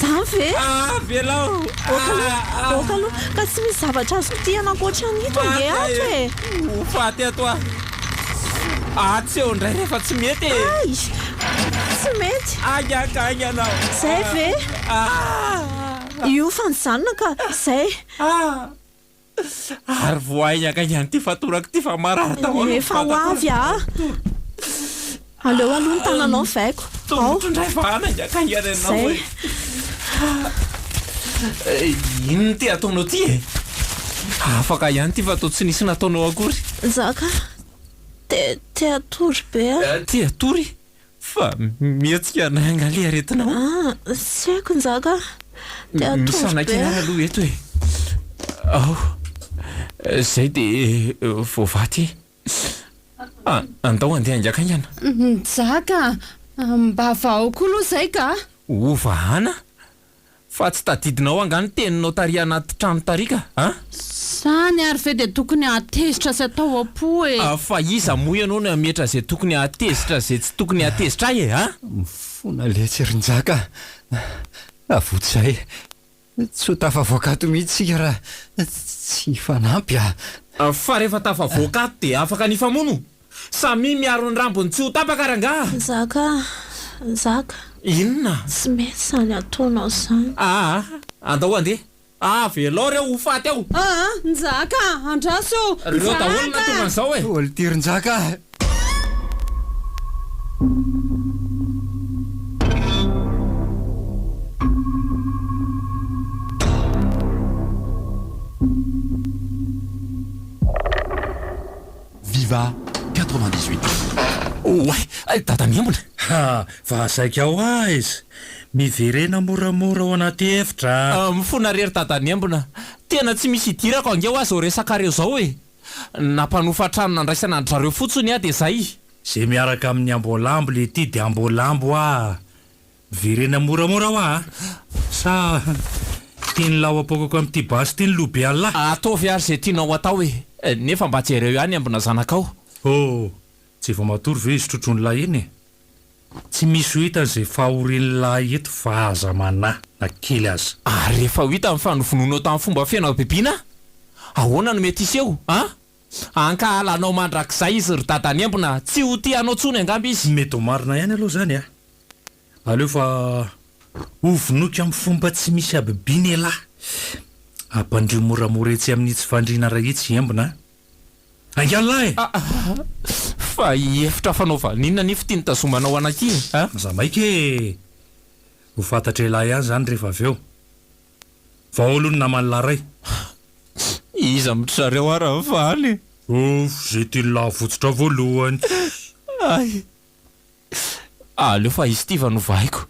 Izany ve? Avelao! Aoka aloha, aoka aloha, ka tsy misy zavatra azo kitihana ankoatra an'ito ange ato e! Ho faty ato aho. Atsy eo indray rehefa tsy mety e! Hay! Tsy mety! Haingankaingana aho. Izay ve? Io fa nijanona ka, izay. Ary vao haingankaingana ity fatorako ity fa marary daholo ny Efa ho vatako. avy ah! Aleo aloha ny tananao vaiko. Ao. Tongotro indray fa hanaingankaingana ianao Zay. e. Inona ity ataonao ity e? Afaka ihany ity fa toa tsy nisy nataonao akory. Zaka, te te hatory be aho. Te hatory? Fa mihetsika anay angaha le aretinao? Ah, tsy haiko Njaka a! Te hatory Misy be anakely aho. aloha eto e. Ao, zay dia voavaha ty. Andao handeha haingakaingana. Njaka a! Mba vahao koa aloha izay ka! Hovahana? Fa tsy tadidinao angaha ny teninao tary anaty trano tary ka a? Zany ary ve dia tokony hahatezitra sy atao am-po e? Fa iza moa ianao no hametra izay tokony hahatezitra izay tsy tokony hahatezitra ahy e a? Mifona letsy ry Njaka a! Avoty izahay, tsy ho tafavoaka ato mihitsy isika raha tsy hifanampy a! Fa rehefa tafavoaka ato dia afaka ny hifamono? Samia miaro ny rambony tsy ho tapaka rangaha! Njaka a! Njaka! Inona? Tsy mety izany ataonao izany. Aa! Andao handeha! Avelao reo ho faty ao! Aa! Njaka a! Andraso! Reo daholo Njaka! nahatonga an'izao e! Toa ity ry Njaka a! Viva 98. Oay! Dada miambina! Ha! Fa saika ho aiza? Miverena moramora ao anaty efitra a! Mifona re ry dada miambina! Tena tsy misy idirako ange hoa zao resakareo zao e! Nampanofa trano nandraisana an-dry zareo fotsiny aho dia zay! Ze miaraka amin'ny amboalambo le ty de amboalambo ah! Miverena moramora hoa a! Sa tian'lah ho apoakako amin'ity basy ity ny loha be an'lah? Ataovy ary izay tianao atao e! Nefa mba jereo ihany ambina zanakao. Oh! Tsy efa matory ve izy trotroin'lah iny e? Tsy misy ho hitany izay fahorian'lah eto fa aza manahy na kely aza. Ary rehefa ho hitany fa novonoinao tamin'ny fomba feno habibiana aho, ahoana no mety hiseho? An? Hankahala anao mandrakizay izy ry dadanembona, tsy ho tia anao tsony angamba izy. Mety ho marina ihany aloha izany a! Aleo fa ho vonoiko amin'ny fomba tsy misy habibiana ialahy. Ampandrio moramora etsy amin'itsy fandriana iray itsy i Embona a! Aingano lahy e! Fa efitra fanaovana inona anefa ity nitazomanao an'aty e? A! Aza maika e! Ho fantatr'ialahy ihany izany rehefa avy eo. Vao aloha ny naman'lah ray. Iza amin-dry zareo ary ny faly e? Ouf, zay tian'lah votsotra voalohany. Hay! Aleo fa i Steve no vahaiko.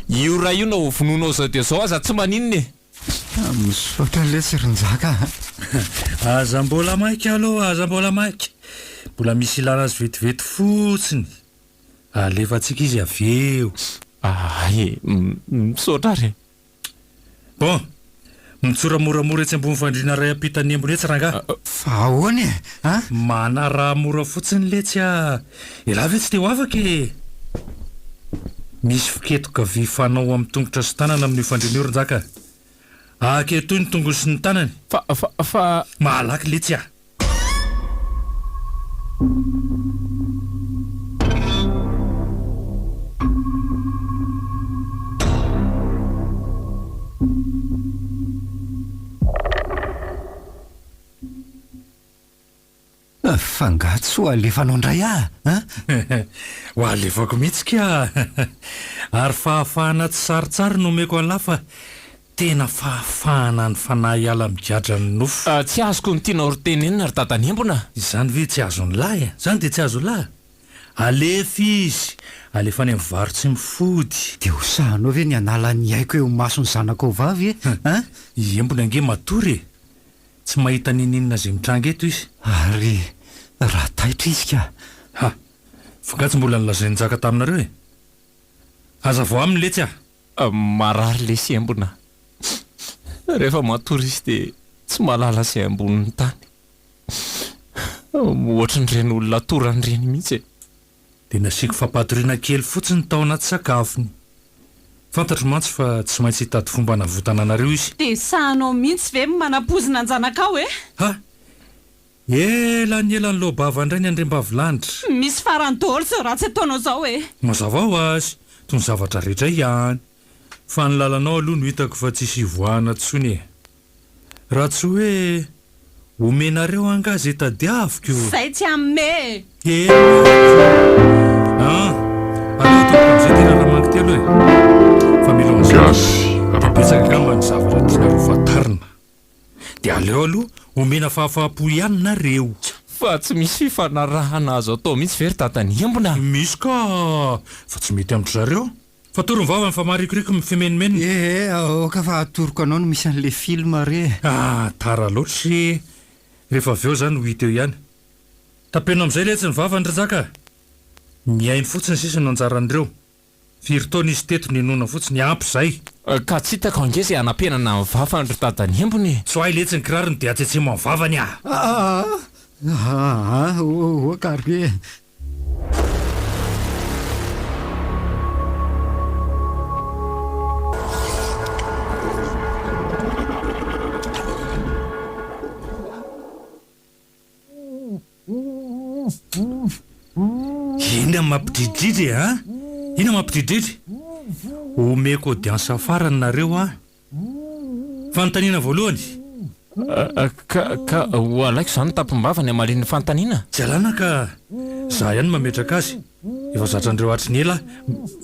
Io ray io na ho vonoinao izao dia izao aza tsy maninona e! Misaotra lesy ry Njaka a! Aza mbola maika aloha, aza mbola maika. Mbola misy ilana azy vetivety fotsiny. Alefantsika izy avy eo. Hay e! Misaotra ary e! Bon! Mitsora moramora etsy ambony fandriana iray ampitan'ny embona etsy rangaha. Fa ahoana e? An? Manaraha mora fotsiny letsy a! Elah ve tsy te ho afaka e? Misy fiketoka vy fanao amin'ny tongotra sy tanana amin'io fandriana io ry Njaka a! Aketoy ny tongony sy ny tanany. Fa, fa, fa. Malaky letsy a! Fa nga tsy ho alefanao ndray aho an? Ho alefako mihitsy ka! Ary fahafahana tsy sarintsariny no omeko an'lah fa Tena fahafahana ny fanahy hiala amin'ny gadran'ny nofo. Tsy azoko ny tianao tenenina ry dadanembona a! Izany ve tsy azon'lah e? Izany dia tsy azon'lah? Alefa izy! Alefa any amin'ny varo-tsy mifody. Dia ho sahinao ve ny hanala ny aiko eo imason'ny zanakao vavy e? An? I Embona ange matory e! Tsy mahita n'inon'inona izay mitranga eto izy. Ary raha taitra izy ka? Ha! Fa nga tsy mbola nolazain'i Njaka taminareo e? Hazavao aminy letsy a! Marary lesy embona. Rehefa matory izy dia tsy mahalala izay ambonin'ny tany. Ohatran'ireny olona torana ireny mihitsy e. Dia nasiako fampatoriana kely fotsiny tao anaty sakafony. Fantatro mantsy fa tsy maintsy hitady fomba hanavotana anareo izy. Dia sahanao mihitsy ve ny manapoizina an-janakao e? Ha! Ela ny ela niloa-bava indray ny andriambavilanitra. Misy farany daholo izao ratsy ataonao izao e! Mazava ho azy, toy ny zavatra rehetra ihany. Fa ny lalanao aloha no hitako fa tsisy hivoahana tsony e! Raha tsy hoe omenareo angaha izay tadiaviko? Izay tsy hanome e! Eny ary! An! Aleo atomboka amin'izay ity raharaha Mangitelo e! Fa mialohan'izay dia betsaka angamba ny zavatra tianareo fantarina. Dia aleo aloha omena fahafaham-po ihany nareo. Fa tsy misy fifanarahana azo atao mihitsy ve ry dadany embona? Misy ka! Fa tsy mety amin-dry zareo. Fa toro ny vavany fa marikoriko mifimenomenona. Eh eh, aoka fa atoroko anao ny misy an'ilay film re e. Ah, tara loatra e! Rehefa avy eo izany ho hita eo ihany. Tapeno amin'izay letsy ny vavany ry Njaka a! Mihaino fotsiny sisa no anjaran'ireo. Firy taona izy teto ninoana fotsiny, ampy izay. Ka tsy hitako ange izay hanapenana ny vavany ry dadany embona e! Tsoahy letsy ny kirarony dia atsetsemo amin'ny vavany ah! Aa! Aa! Oka ry e! Inona mampidridridry e an? Inona mampidridridry? Omeko audience farany nareo an! Fanontaniana voalohany. Ka, ka ho alaiko izany tampom-bava ny hamalian'ny fanontaniana? Tsy alana ka! Za ihany no mametraka azy. Efa zatra an'ireo hatry ny ela aho.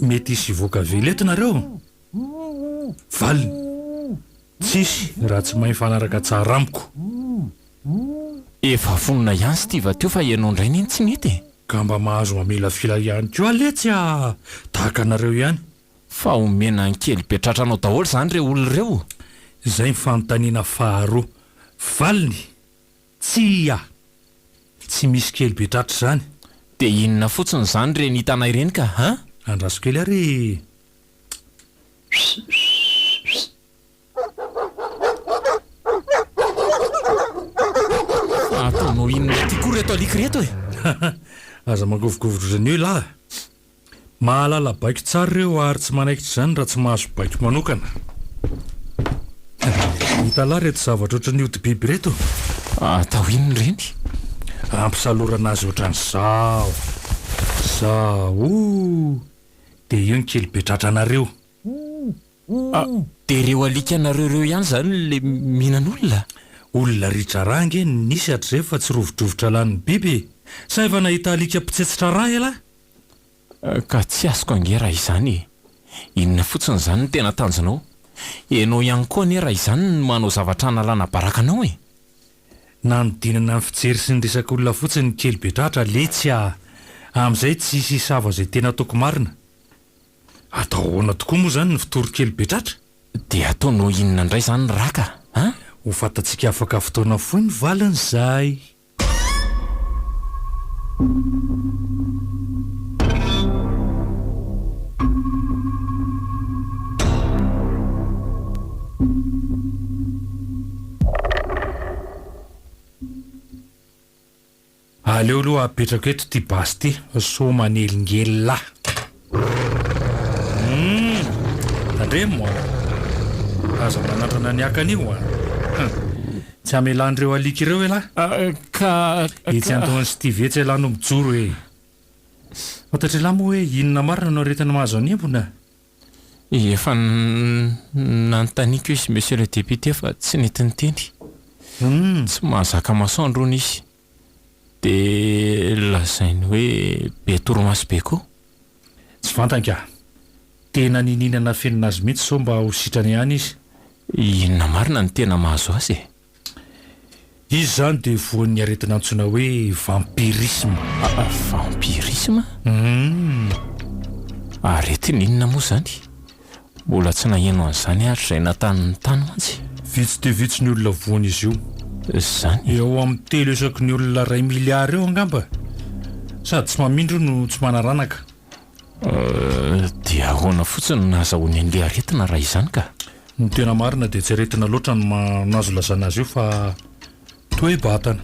Mety hisy hivoaka vely eto nareo? Valiny, Tsisy raha tsy mahay mifanaraka tsara amiko. Efa vonona ihany Steve teo fa ianao indray neny tsy nety e! Ka mba mahazo mamilafila ihany koa letsy a! Tahaka anareo ihany. Fa omena ankely be tratranao daholo izany ireo olona ireo? Izay ny fanontaniana faharoa. Valiny, Tsia! Tsy misy kely be tratra izany. Dia inona fotsiny izany ireny hitanay ireny ka, an? Andraso kely ary e! Fa ataonao inona aty koa ireto alika ireto e? Aza mangovigovitra ohatran'io elah a! Mahalala baiko tsara ireo ary tsy manaikitra izany raha tsy mahazo baiko manokana. Hitalahy ireto zavatra ohatran'ny hodi-biby ireto. Atao inona ireny? Ampisalorana azy ohatran'izao. Zao. Dia io ny kely be tratranareo. Ah, dia ireo alikanareo ireo ihany izany ilay mihinan'olona? Olona ritra rà ange no nisy hatrizay fa tsy rovidrovitra lanin'ny biby e! Sa efa nahita alika mpitsetsitra rà ialahy? Ka tsy azoko ange raha izany e! Inona fotsiny izany no tena tanjonao? Ianao ihany koa anie raha izany no manao zavatra hanalana baraka anao e! Nanodinana ny fijery sy ny resak'olona fotsiny ny kely be tratra letsy a! Amin'izay tsy hisy hisava izay tena ataoko marina. Atao ahoana tokoa moa izany ny fitory kely be tratra? Dia ataonao inona indray izany raka a? Ho fantatsika afaka fotoana fohy ny valin'izay. Aleo aloha apetrako eto ity basy ity fa sao manelingelina ahy. Humm! Tandremo an! Aza manandrana ny haka an'io an! Hum! Tsy hamelan'ireo alika ireo elah. Ka. Etsy andohan'i Steve etsy elah no mijoro e! Fantatr'elah moa hoe inona marina no aretina mahazo an'i Embona? Efa nanontaniako izy Monsieur le député fa tsy nety niteny. Tsy mahazaka masoandro hono izy. Dia lazainy hoe be torimaso be koa. Tsy fantany ka. Tena niniana nafenina azy mihitsy sao mba ho sitrana ihany izy. Inona marina no tena mahazo azy e? Izy izany dia voan'ny aretina antsoina hoe vampirisme. Vampirisme? Aretina inona moa izany? Mbola tsy naheno an'izany aho hatrizay natanin'ny tany mantsy. Vitsy dia vitsy ny olona voan'izy io. Izany? Eo amin'ny telo isaky ny olona iray miliara eo angamba. Sady tsy mamindra io no tsy manaranaka. Dia ahoana fotsiny no nahazahoany an'ilay aretina raha izany ka? Ny tena marina dia tsy aretina loatra no azo ilazana azy io fa toe-batana.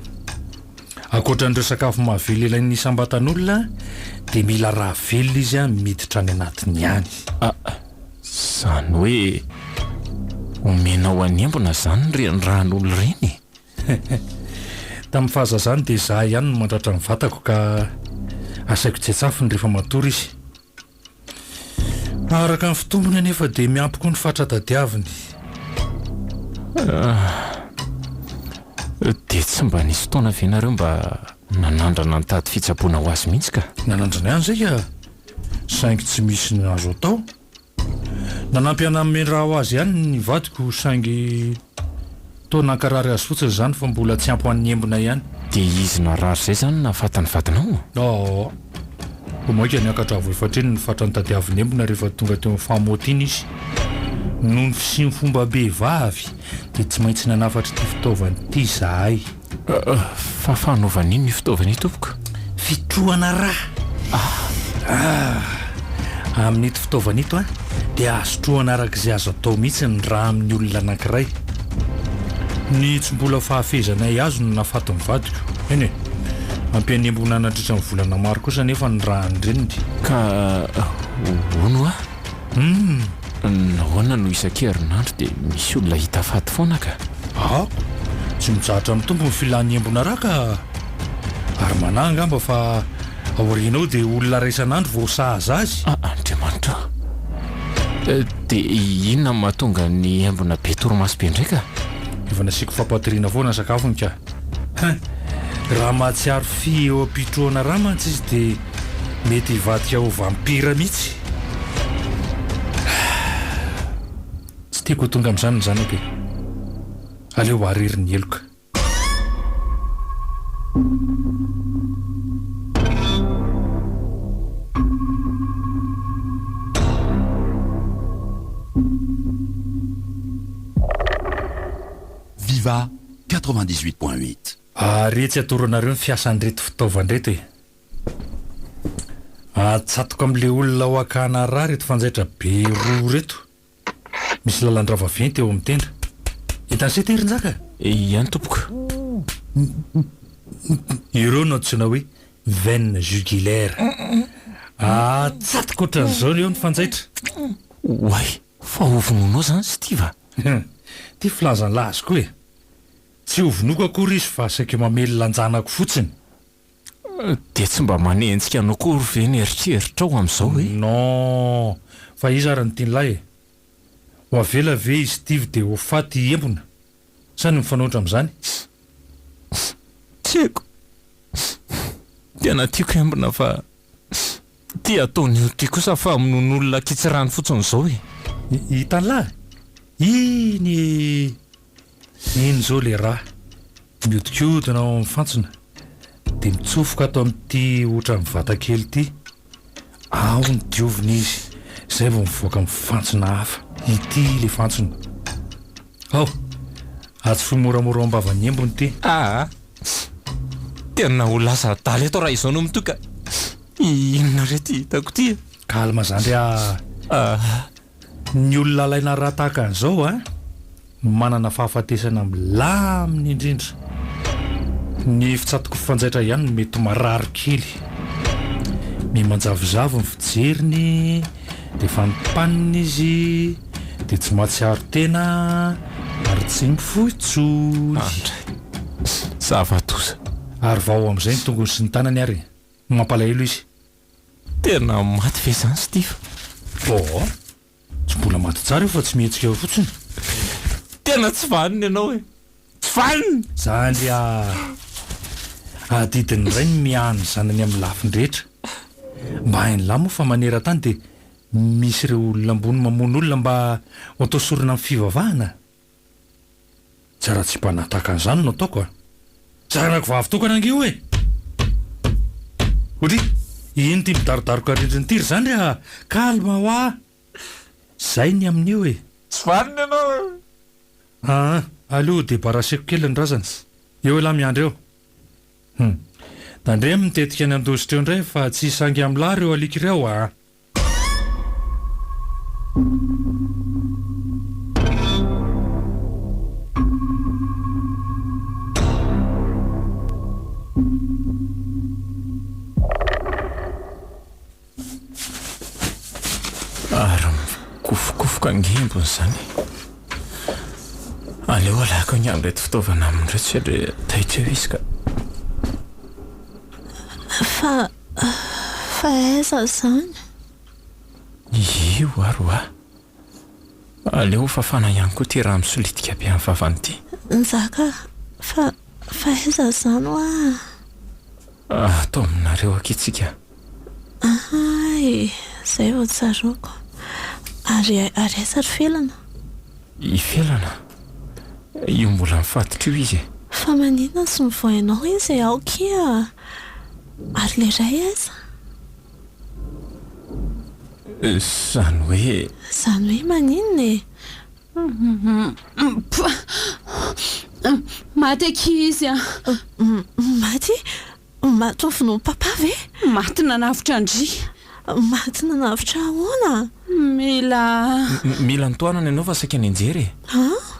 Ankoatra an'ireo sakafo mahavelona ilain'ny isam-batan'olona dia mila rà velona izy miditra any anatiny any. Ah, izany hoe omenao an'i Embona izany ireny ràn'olona ireny e? Tamin'ny fahazazany dia izaho ihany no mandratra ny vatako ka asaiko tsetsafiny rehefa matory izy. Araka ny fitombony anefa dia miampy koa ny fatra tadiaviny. Dia tsy mba nisy fotoana ve nareo mba nanandrana nitady fitsaboana ho azy mihitsy ka? Nanandrana ihany izay ka, saingy tsy misy ny azo atao. Nanampy hanome ra ho azy ihany ny vadiko saingy. Toa nankarary azy fotsiny izany fa mbola tsy ampy ho an'ny embona ihany. Dia izy narary izay izany nahafaty ny vadinao? Aa. Vao mainka niakatra avo efatra eny ny fatra nitadiaviny embona rehefa tonga teo amin'ny fahamotiana izy. Noho ny fisian'ny fombam-behivavy dia tsy maintsy nanafatra ity fitaovana ity izahay. Fa fanaovana inona io fitaovana io tompoko? Fitrohana rà. Ah! Amin'ito fitaovana ito dia azo trohana araka izay azo atao mihitsy ny rà amin'ny olona anankiray. Ny tsy mbola fahafehezanay azy no nahafaty ny vadiko. Eny e! Ampianembona nandritra ny volana maro kosa anefa ny ràn'ny reniny. Ka hono hoa? Humm! Nahoana no isan-kerinandro dia misy olona hita faty foana ka? Ah! Tsy mitsahatra mitombo ny filan'ny embona rà ka! Ary manahy angamba fa aoriana ao dia olona iray isan'andro vao sahaza azy. Ah! Andriamanitra ô! Dia inona no mahatonga ny embona be torimaso be indray ka? Efa nasiako fampatoriana foana ny sakafony ka! Hein! Raha mahatsiaro fy eo am-pitrohana rà mantsy izy dia mety hivadika ho vampira mihitsy. Tsy tiako ho tonga amin'izany ny zanako e! Aleo arery ny heloka. Viva 98.8. Ary etsy atoro anareo ny fiasan'ireto fitaovana ireto e! Atsatoka amin'ilay olona ao hakana rà ireto fanjaitra be roa ireto. Misy lalan-drà vaventy eo amin'ny tenda. Hitan'i Seta ery Njaka? Iany tompoko. Ireo no antsoina hoe veine jugulaire. Atsatoka ohatran'izao eo ny fanjaitra. Oay! Fa ho vonoinao izany Steve a! Ty filazan'lah azy koa e! Tsy ho vonoiko akory izy fa saika mamelona an-janako fotsiny. Dia tsy mba manenjika anao akory ve ny eritreritrao amin'izao e? Non! Fa iza ary no tian'lah e? Ho avela ve i Steve dia ho faty i Embona? Sa ny mifanohitra amin'izany? Tsy haiko. Tena tiako Embona fa Ty ataon'io ty kosa famonoan'olona kitsirano fotsiny zao e. Hitan'lah? Iny e! Iny zao le rà miodikodina ao amin'ny fantsona dia mitsofoka ato amin'ity ohatran'ny vata kely ity. Ao no diovina izy izay vao mivoaka amin'ny fantsona hafa. Ity le fantsona. Ao! Atsofohy moramora ao am-bavan'ny embona ity. Aa! Tena ho lasa adala eto raha izao no mitohy ka. Inona re ty hitako ty e? Calme zandry ah. Ny olona alaina rà tahaka an'izao a, no manana fahafatesana milamina indrindra. Ny fitsatoko fanjaitra ihany no mety marary kely. Miha-manjavozavo ny fijeriny, dia fanimpanina izy, dia tsy mahatsiaro tena ary tsy mifoha intsony. Andray. Zava-doza. Ary vao amin'izay ny tongony sy ny tanany ary e. Mampalahelo izy. Tena maty ve izany Steve? Oh! Tsy mbola maty tsara io fa tsy mihetsika eo fotsiny. Tena tsy vanona ianao e! Tsy vanona! Zandry ah! Adidin'ny ray ny miahy ny zanany amin'ny lafiny rehetra. Mba hain'lah moa fa maneran-tany dia misy ireo olona ambony mamono olona mba ho atao sorona amin'ny fivavahana. Tsy haratsiam-panahy tahaka an'izany no ataoko a! Zanako vavy tokana ange io e! Odry! Ino ity midarodaroka rindrina ity ry zandry a! Calme hoa! Zay ny amin'io e! Tsy vanona ianao e! Aa! Aleo ho debarrasseko kely ny razana. Eo elah miandry eo. Hum! Tandremo ny tetika ny handositra eo indray fa tsy hisangy amin'lah ireo alika ireo a! Ary mikofokofoka ange embona izany e. Aleo alako angamba ireto fitaovana aminy ireto satria taitra eo izy ka. Fa Fa aiza izany? Io ary hoa. Aleo ho fafana ihany koa ity rà misolitika be amin'ny vavany ity. Njaka, fa fa aiza izany hoa? Ato aminareo aky tsika. Hay, izay vao tsaroako. Ary ary aiza ry Felana? I Felana? Io mbola mifatotra io izy e. Fa maninona tsy mivoainao izy e, ao kia. Ary le ray aiza? Izany hoe. Izany hoe maninona e? Maty akia izy a! Maty? Maty novonoin'i papa ve? Maty nanavotra an-dry. Maty nanavotra ahoana? Mila. Mila notohanana ianao fa saika nianjera e!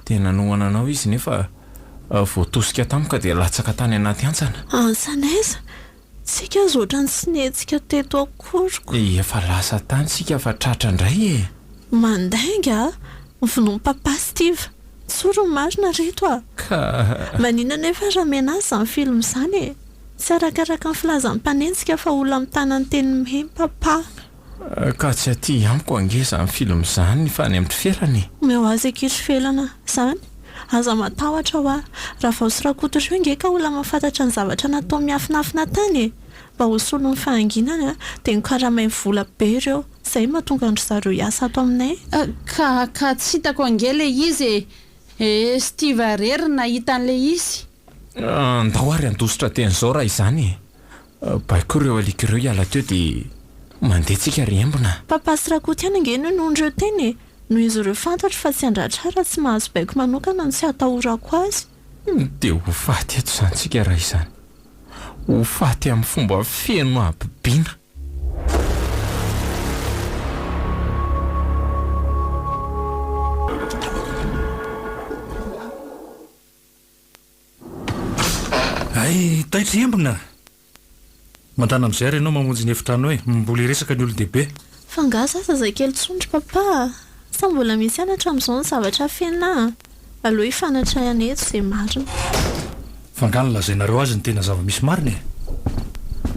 Dia nanohana anao izy nefa voatosika tampoka dia latsaka tany anaty hantsana. Hantsana aiza? Tsika aza ohatran'ny tsy nihetsika teto akory ko. Efa lasa tany tsika fa tratra indray e! Mandainga a! Vonoin'i papa Steve. Tsory ny marina reto a! Ka. Maninona anefa raha menace izany film izany e! Tsy arakaraka ny filazan'ny mpanenjika fa olona mitana ny teniny miheny papa. Ka tsy aty amiko ange izany film izany fa any amin-dry Felana e! Omeo azy akia ry Felana izany! Aza matahotra hoa! Ravao sy Rakoto ireo ange ka olona mahafantatra ny zavatra natao miafinafina tany e! Mba ho solon'ny fahanginany dia nokaramainy vola be ireo, izay no mahatonga an-dry zareo hiasa ato aminay. Ka ka tsy hitako ange ilay izy e! E Steve irery no nahita an'ilay izy. Andao ary handositra teny izao raha izany e! Baiko ireo alika ireo hiala teo dia mandeha tsika ry embona. Papa sy Rakoto ihany ange no inoan'ireo teny e! Noho izy ireo fantatro fa tsy handratra ahy raha tsy mahazo baiko manokana no tsy hatahorako azy. Dia ho faty eto izany tsika raha izany. Ho faty amin'ny fomba feno habibiana. Hay, taitra i Embona! Mandàna amin'izay ary ianao mamonjy ny efitrano e, mbola hiresaka ny olon-dehibe. Fa angaha za zazakely intsony ry papa a! Sa mbola misy ihany hatramin'izao ny zavatra afenina a! Aleo hifanatra ihany eto izay marina. Fa angaha nolazainareo azy ny tena zava-misy marina e?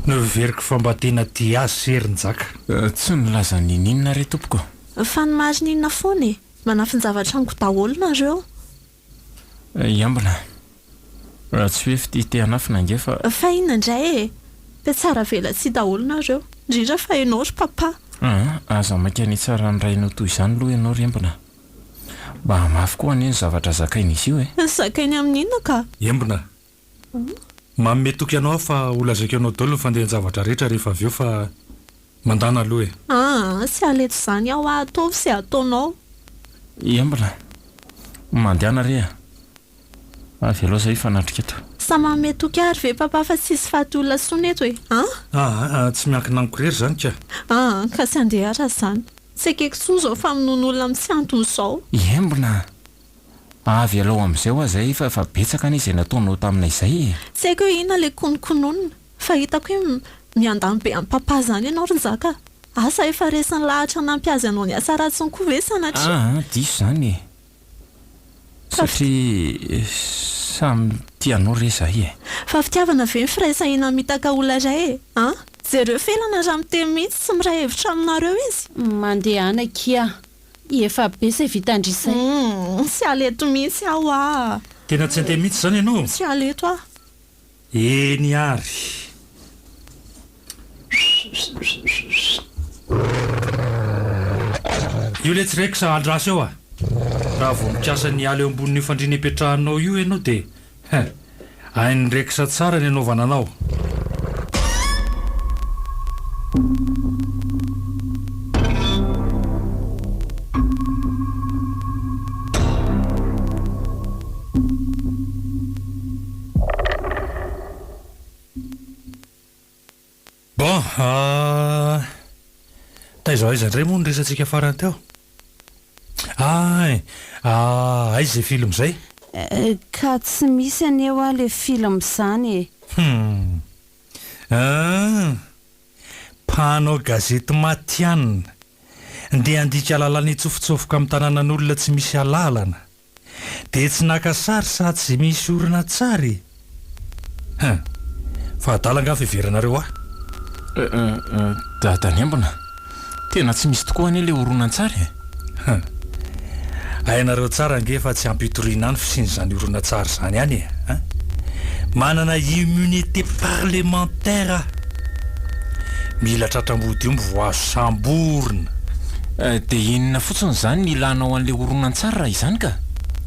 Noheveriko fa mba tena tia azy se ry Njaka. Tsy nilaza n'inon'inona re tompoko. Fa ny marina inona foana e! Manafin-javatra amiko daholo nareo. Hiambina. Raha tsy hoe fitia te hanafina ange fa. Fa inona indray e? Dia tsara velatsihy daholo nareo, indrindra fa ianao ry papa. Aa, aza maika ny hitsara ny rainao toy izany aloha ianao ry Embona. Mba mafy koa anie ny zavatra zakain'izy io e. Zakainy amin'ny inona ka? Embona. Manome toky anao aho fa ho lazaiko anao daholo ny fandehan-javatra rehetra rehefa avy eo fa mandàna aloha e. Aa, tsy haleto izany aho a, ataovy izay ataonao. Embona. Mandehana re a. Avelao izay hifanatrika eto. Sa manome toky ary ve papa fa tsy hisy faty olona intsony eto e? An? Aa, tsy miankina amiko irery izany ka. Aa, ka tsy handeha ary izany. Tsy ekeko intsony izao famonoana olona amin'ny tsy antony izao. Embona. Avelao amin'izay hoa izay fa efa betsaka anie izay nataonao taminay izay e! Tsy haiko hoe inona ilay kononkononina fa hitako hoe miandany be amin'i papa izany ianao ry Njaka a! Asa efa resiny lahatra hanampy azy hanao ny asa ratsiny koa ve sanatria? Aa diso izany e! Satria samy tia anao re izahay e! Fa fitiavana ve ny firaisahiana hamitaka olona iray e! An! Jereo Felana raha miteny mihitsy tsy miray hevitra aminareo izy! Mandehana akia Efa be izay vitan-dry izay. Humm, tsy hiala eto mihitsy aho aa. Tena tsy handeha mihitsy izany ianao? Tsy hiala eto aho. Eny ary. Io letsy Rex a, andraso eo a! Raha vao mikasa ny hiala eo ambonin'io fandriana ipetrahanao io ianao dia hein! Hain'i Rex tsara ny anaovana anao. Bon, taiza ho aiza indray moa ny resatsika farany teo? Ay, aiza izay film izay? Ka tsy misy anie hoa le film izany e! Hum. Ahh. Mpanao gazety matihanina. Ndeha handika lalàna hitsofotsofoka amin'ny tanànan'olona tsy misy alalana. Dia tsy naka sary sa tsy misy horonantsary e? Hein! Fa adala angaha fiheveranareo ahy? Dadaniambina, tena tsy misy tokoa anie ilay horonantsary e! Hein! Hainareo tsara ange fa tsy ampy hitoriana any fisian'izany horonantsary izany any e! Hein! Manana immunité parlementaire aho! Mila tratra ambodiomby vao azo samborina. Dia inona fotsiny izany ny ilanao an'ilay horonantsary raha izany ka?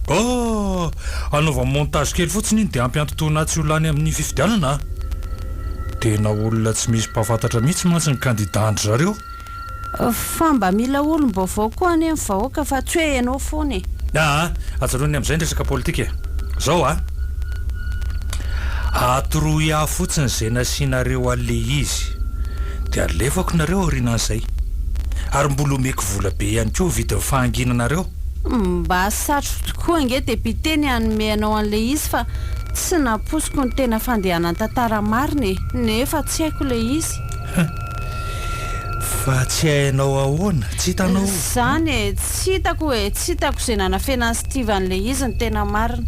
Oh! Anaovany montage kely fotsiny iny dia ampy antotoana tsy ho lany amin'ny fifidianana a! Tena olona tsy misy mpahafantatra mihitsy mantsy ny kandidà-ndry zareo. Fa mba mila olom-baovao koa anie ny vahoaka fa tsy hoe ianao foana e! Aa! Ajanony amin'izay ny resaka politika e! Zao a! Atoroy ahy fotsiny izay nasianareo an'le izy dia alefako nareo aorianan'izay. Ary mbola omeko vola be ihany koa ho vidin'ny fahanginanareo. Mba satriko tokoa ange député ny hanome anao an'ilay izy fa tsy nampoiziko ny tena fandehanan'ny tantara marina e! Nefa tsy haiko ilay izy. Fa tsy hainao ahoana? Tsy hitanao? Izany e! Tsy hitako e! Tsy hitako izay nanafenan'i Steve an'ilay izy ny tena marina.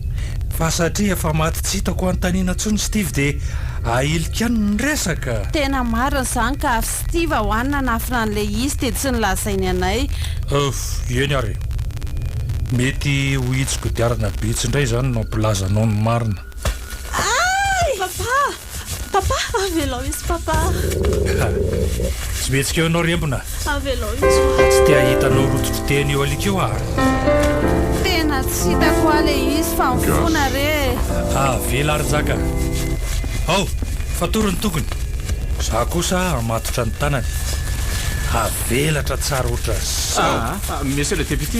Fa satria efa maty tsy hitako hanontaniana intsony Steve dia ahilika any ny resaka. Tena marina izany ka, avy Steve ho any nanafina an'ilay izy dia tsy nolazainy anay. Uff, eny ary e. Mety ho itsy kodiarana be itsy indray izany no hampilaza anao ny marina. Ay! Papa! Papa! Avelao izy papa! Tsy mihetsika eo ianao ry embona. Avelao izy hoa. Tsy te hahita anao rotidrotehina eo alika eo aho. Tena tsy hitako hoa le izy fa mifona re e. Avela ry Njaka. Ao, fatory ny tongony. Za kosa hamatotra ny tanany. Avelatra tsara ohatran'izao. Aa, Monsieur le député,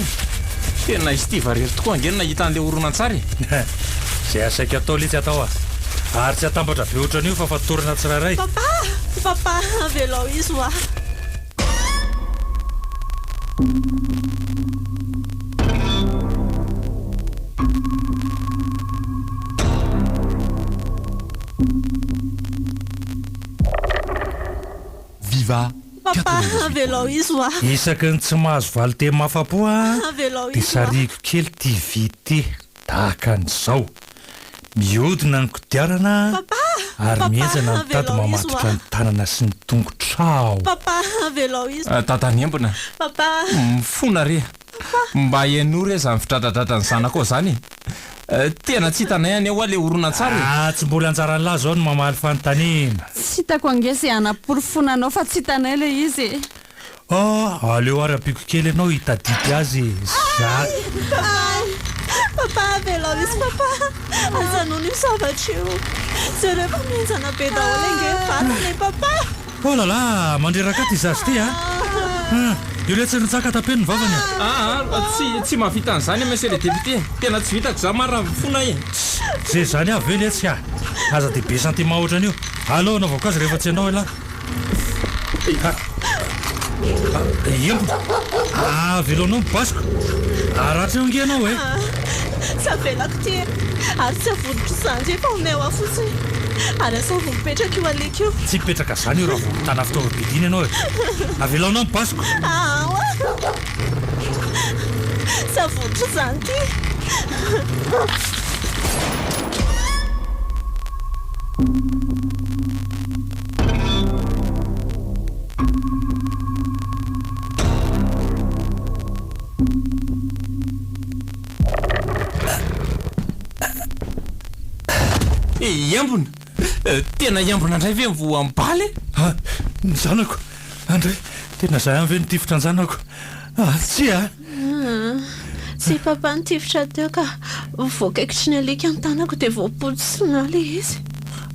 tena i Steve irery tokoa ange no nahita an'ilay horonantsary e. Izay asaiko atao letsy atao a. Ary tsy atambatra be ohatran'io fa fatorana tsirairay. Papa! Papa! Avelao izy hoa. Viva Papa, avelao izy hoa. Isaky ny tsy mahazo valinteny mahafapo aho Avelao dia izy hoa. sarihiko kely ity vy ity. Tahaka an'izao. Mihodina ny kodiarana Papa! ary Papa, mihenjana ny tady avelao izy mamatotra hoa. ny tanana sy ny tongotrao. Papa, avelao izy. Dada Nembona, Papa! mifona re. Mba henoy re izany fidradradradran'ny zanakao izany e. Tena tsy hitanay anie hoa le horonantsary e. Ah, tsy mbola anjaran'lah izao ny mamaly fanontaniana. Tsy hitako ange izay hanaporofoana anao fa tsy hitanay ilay izy e. Oh, aleo ary ampiako kely ianao hitadidy azy e. Za. Papa! Papa, avelao izy papa! Ajanony io zavatra io! Jereo fa mihenjana be daholo ange ny vatana e papa! Oh là là, mandreraka aty zaza ity a! Ah, io letsy ry Njaka tapeno ny vavany a! Ah ah, tsy tsy mahavita an'izany monsieur le député, tena tsy vitako za marina mifona e! Tss, ze zany avy ve letsy ka! Aza dia be sentiment ohatran'io, aleo anaovako azy rehefa tsy ianao elah. Ah, ah, embona, avelao anao ny basiko, haratra eo ange ianao e! Tsy avelako ity e! Ary tsy avodiko izany ity fa omeo ahy fotsiny. Ary asaivo mipetraka io alika io. Tsy hipetraka izany io raha vao mitana fitaovam-piadiana ianao e! Avelao anao ny basiko! Aa! Tsy avodiko izany ity. Hiambina? Tena hiambina indray ve ny voam-bala e? Ah, ny zanako! Andray, tena izaho ihany ve no nitifitra ny zanako? Ah, tsia! Tsy i papa nitifitra teo ka voakaikitry ny alika ny tanako dia voapotsina ilay izy.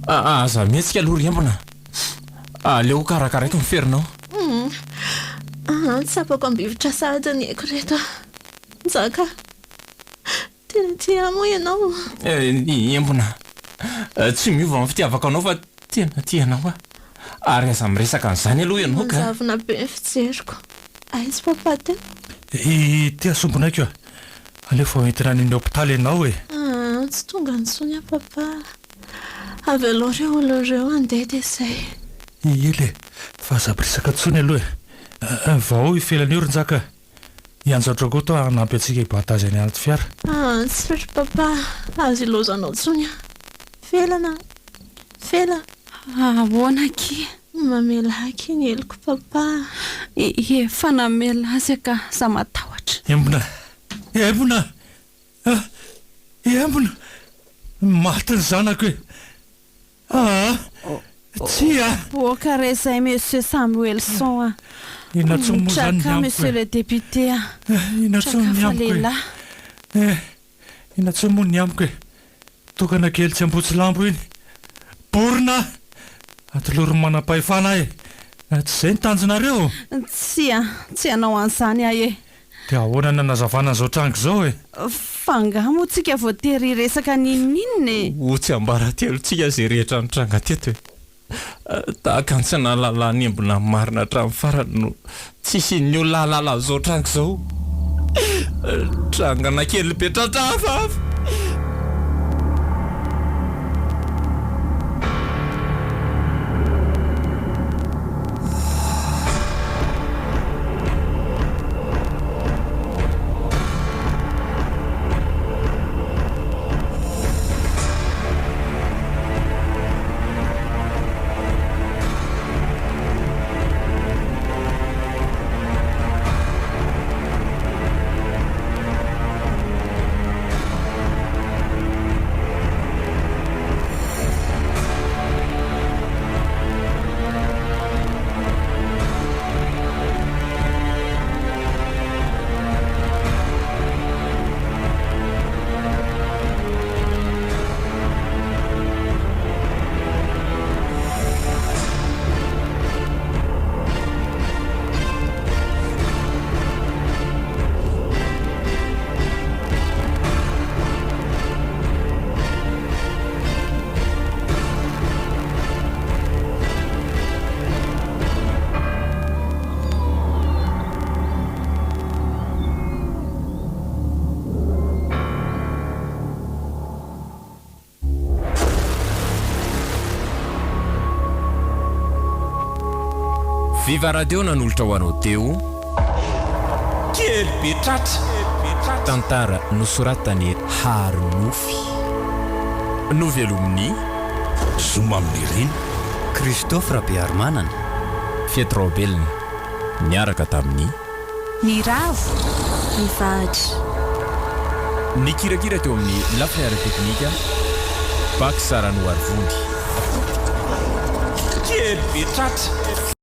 Aza mihetsika aloha ry embona. Aleo hokarakaraiko ny ferinao. Aa, tsapako ambivitra sahady ny aiko ireto a. Njaka, tena tia ahy moa ianao? Embona, tsy miova ny fitiavako anao fa tena tia anao aho. Ary aza miresaka an'izany aloha ianao ka. Manjavona be ny fijeriko. Aiza papa teo? Ity asombinaiko a. Aleo fa hoentina any amin'ny hopitaly ianao e. Aa, tsy tonga intsony aho papa. Avelao ireo olona ireo handeha dia izay. Ela e, fa aza miresaka intsony aloha e. Vao io felana io ry Njaka. I Anjaotra koa toa hanampy antsika hibata azy any anaty fiara. Aa, tsy ry papa, aza ilaozanao intsony aho. Felana a! Fela a! Ahoana akia? Mamela ahy akia ny heloko papa a! Efa namela azy ka, aza matahotra. Embona! Embona! Ah! Embona! Maty ny zanako e! Ah! Tsia! Ok re zay Monsieur Samuelson a! Inona intsony moa izany ny Mitraka amiko Monsieur e? le député a! Inona intsony Mitraka ny fa amiko e? lehilahy. Eh! Inona intsony moa ny amiko e? Tokana kely tsy ambotsilambo iny. Borona! Atolory ny manam-pahefana aho e! Tsy izay ny tanjonareo? Tsia, tsy hanao an'izany aho e! Dia ahoana ny nanazavana an'izao tranga izao e? Fa angaha moa tsika voatery hiresaka n'inon'inona e? Ho tsiambaratelontsika izay rehetra nitranga teto e! Tahaka ny tsy nahalala ny embona marina hatramin'ny farany no tsy hisian'ny olona hahalala an'izao tranga izao. Trangana kely be tratra hafahafa. Viva Radio nanolotra ho anao teo. Kely be tratra. Tantara nosoratan'i Harinofy. Novelomin'i. Zoma amin'i Rina. Christophe Rabearimanana. Fety Raobelina. Niaraka tamin'i. Ny ravo, ny vahatra. Nikirakira teo amin'ny lafiny ara-teknika, Pax Ranoarivony. Kely be tratra.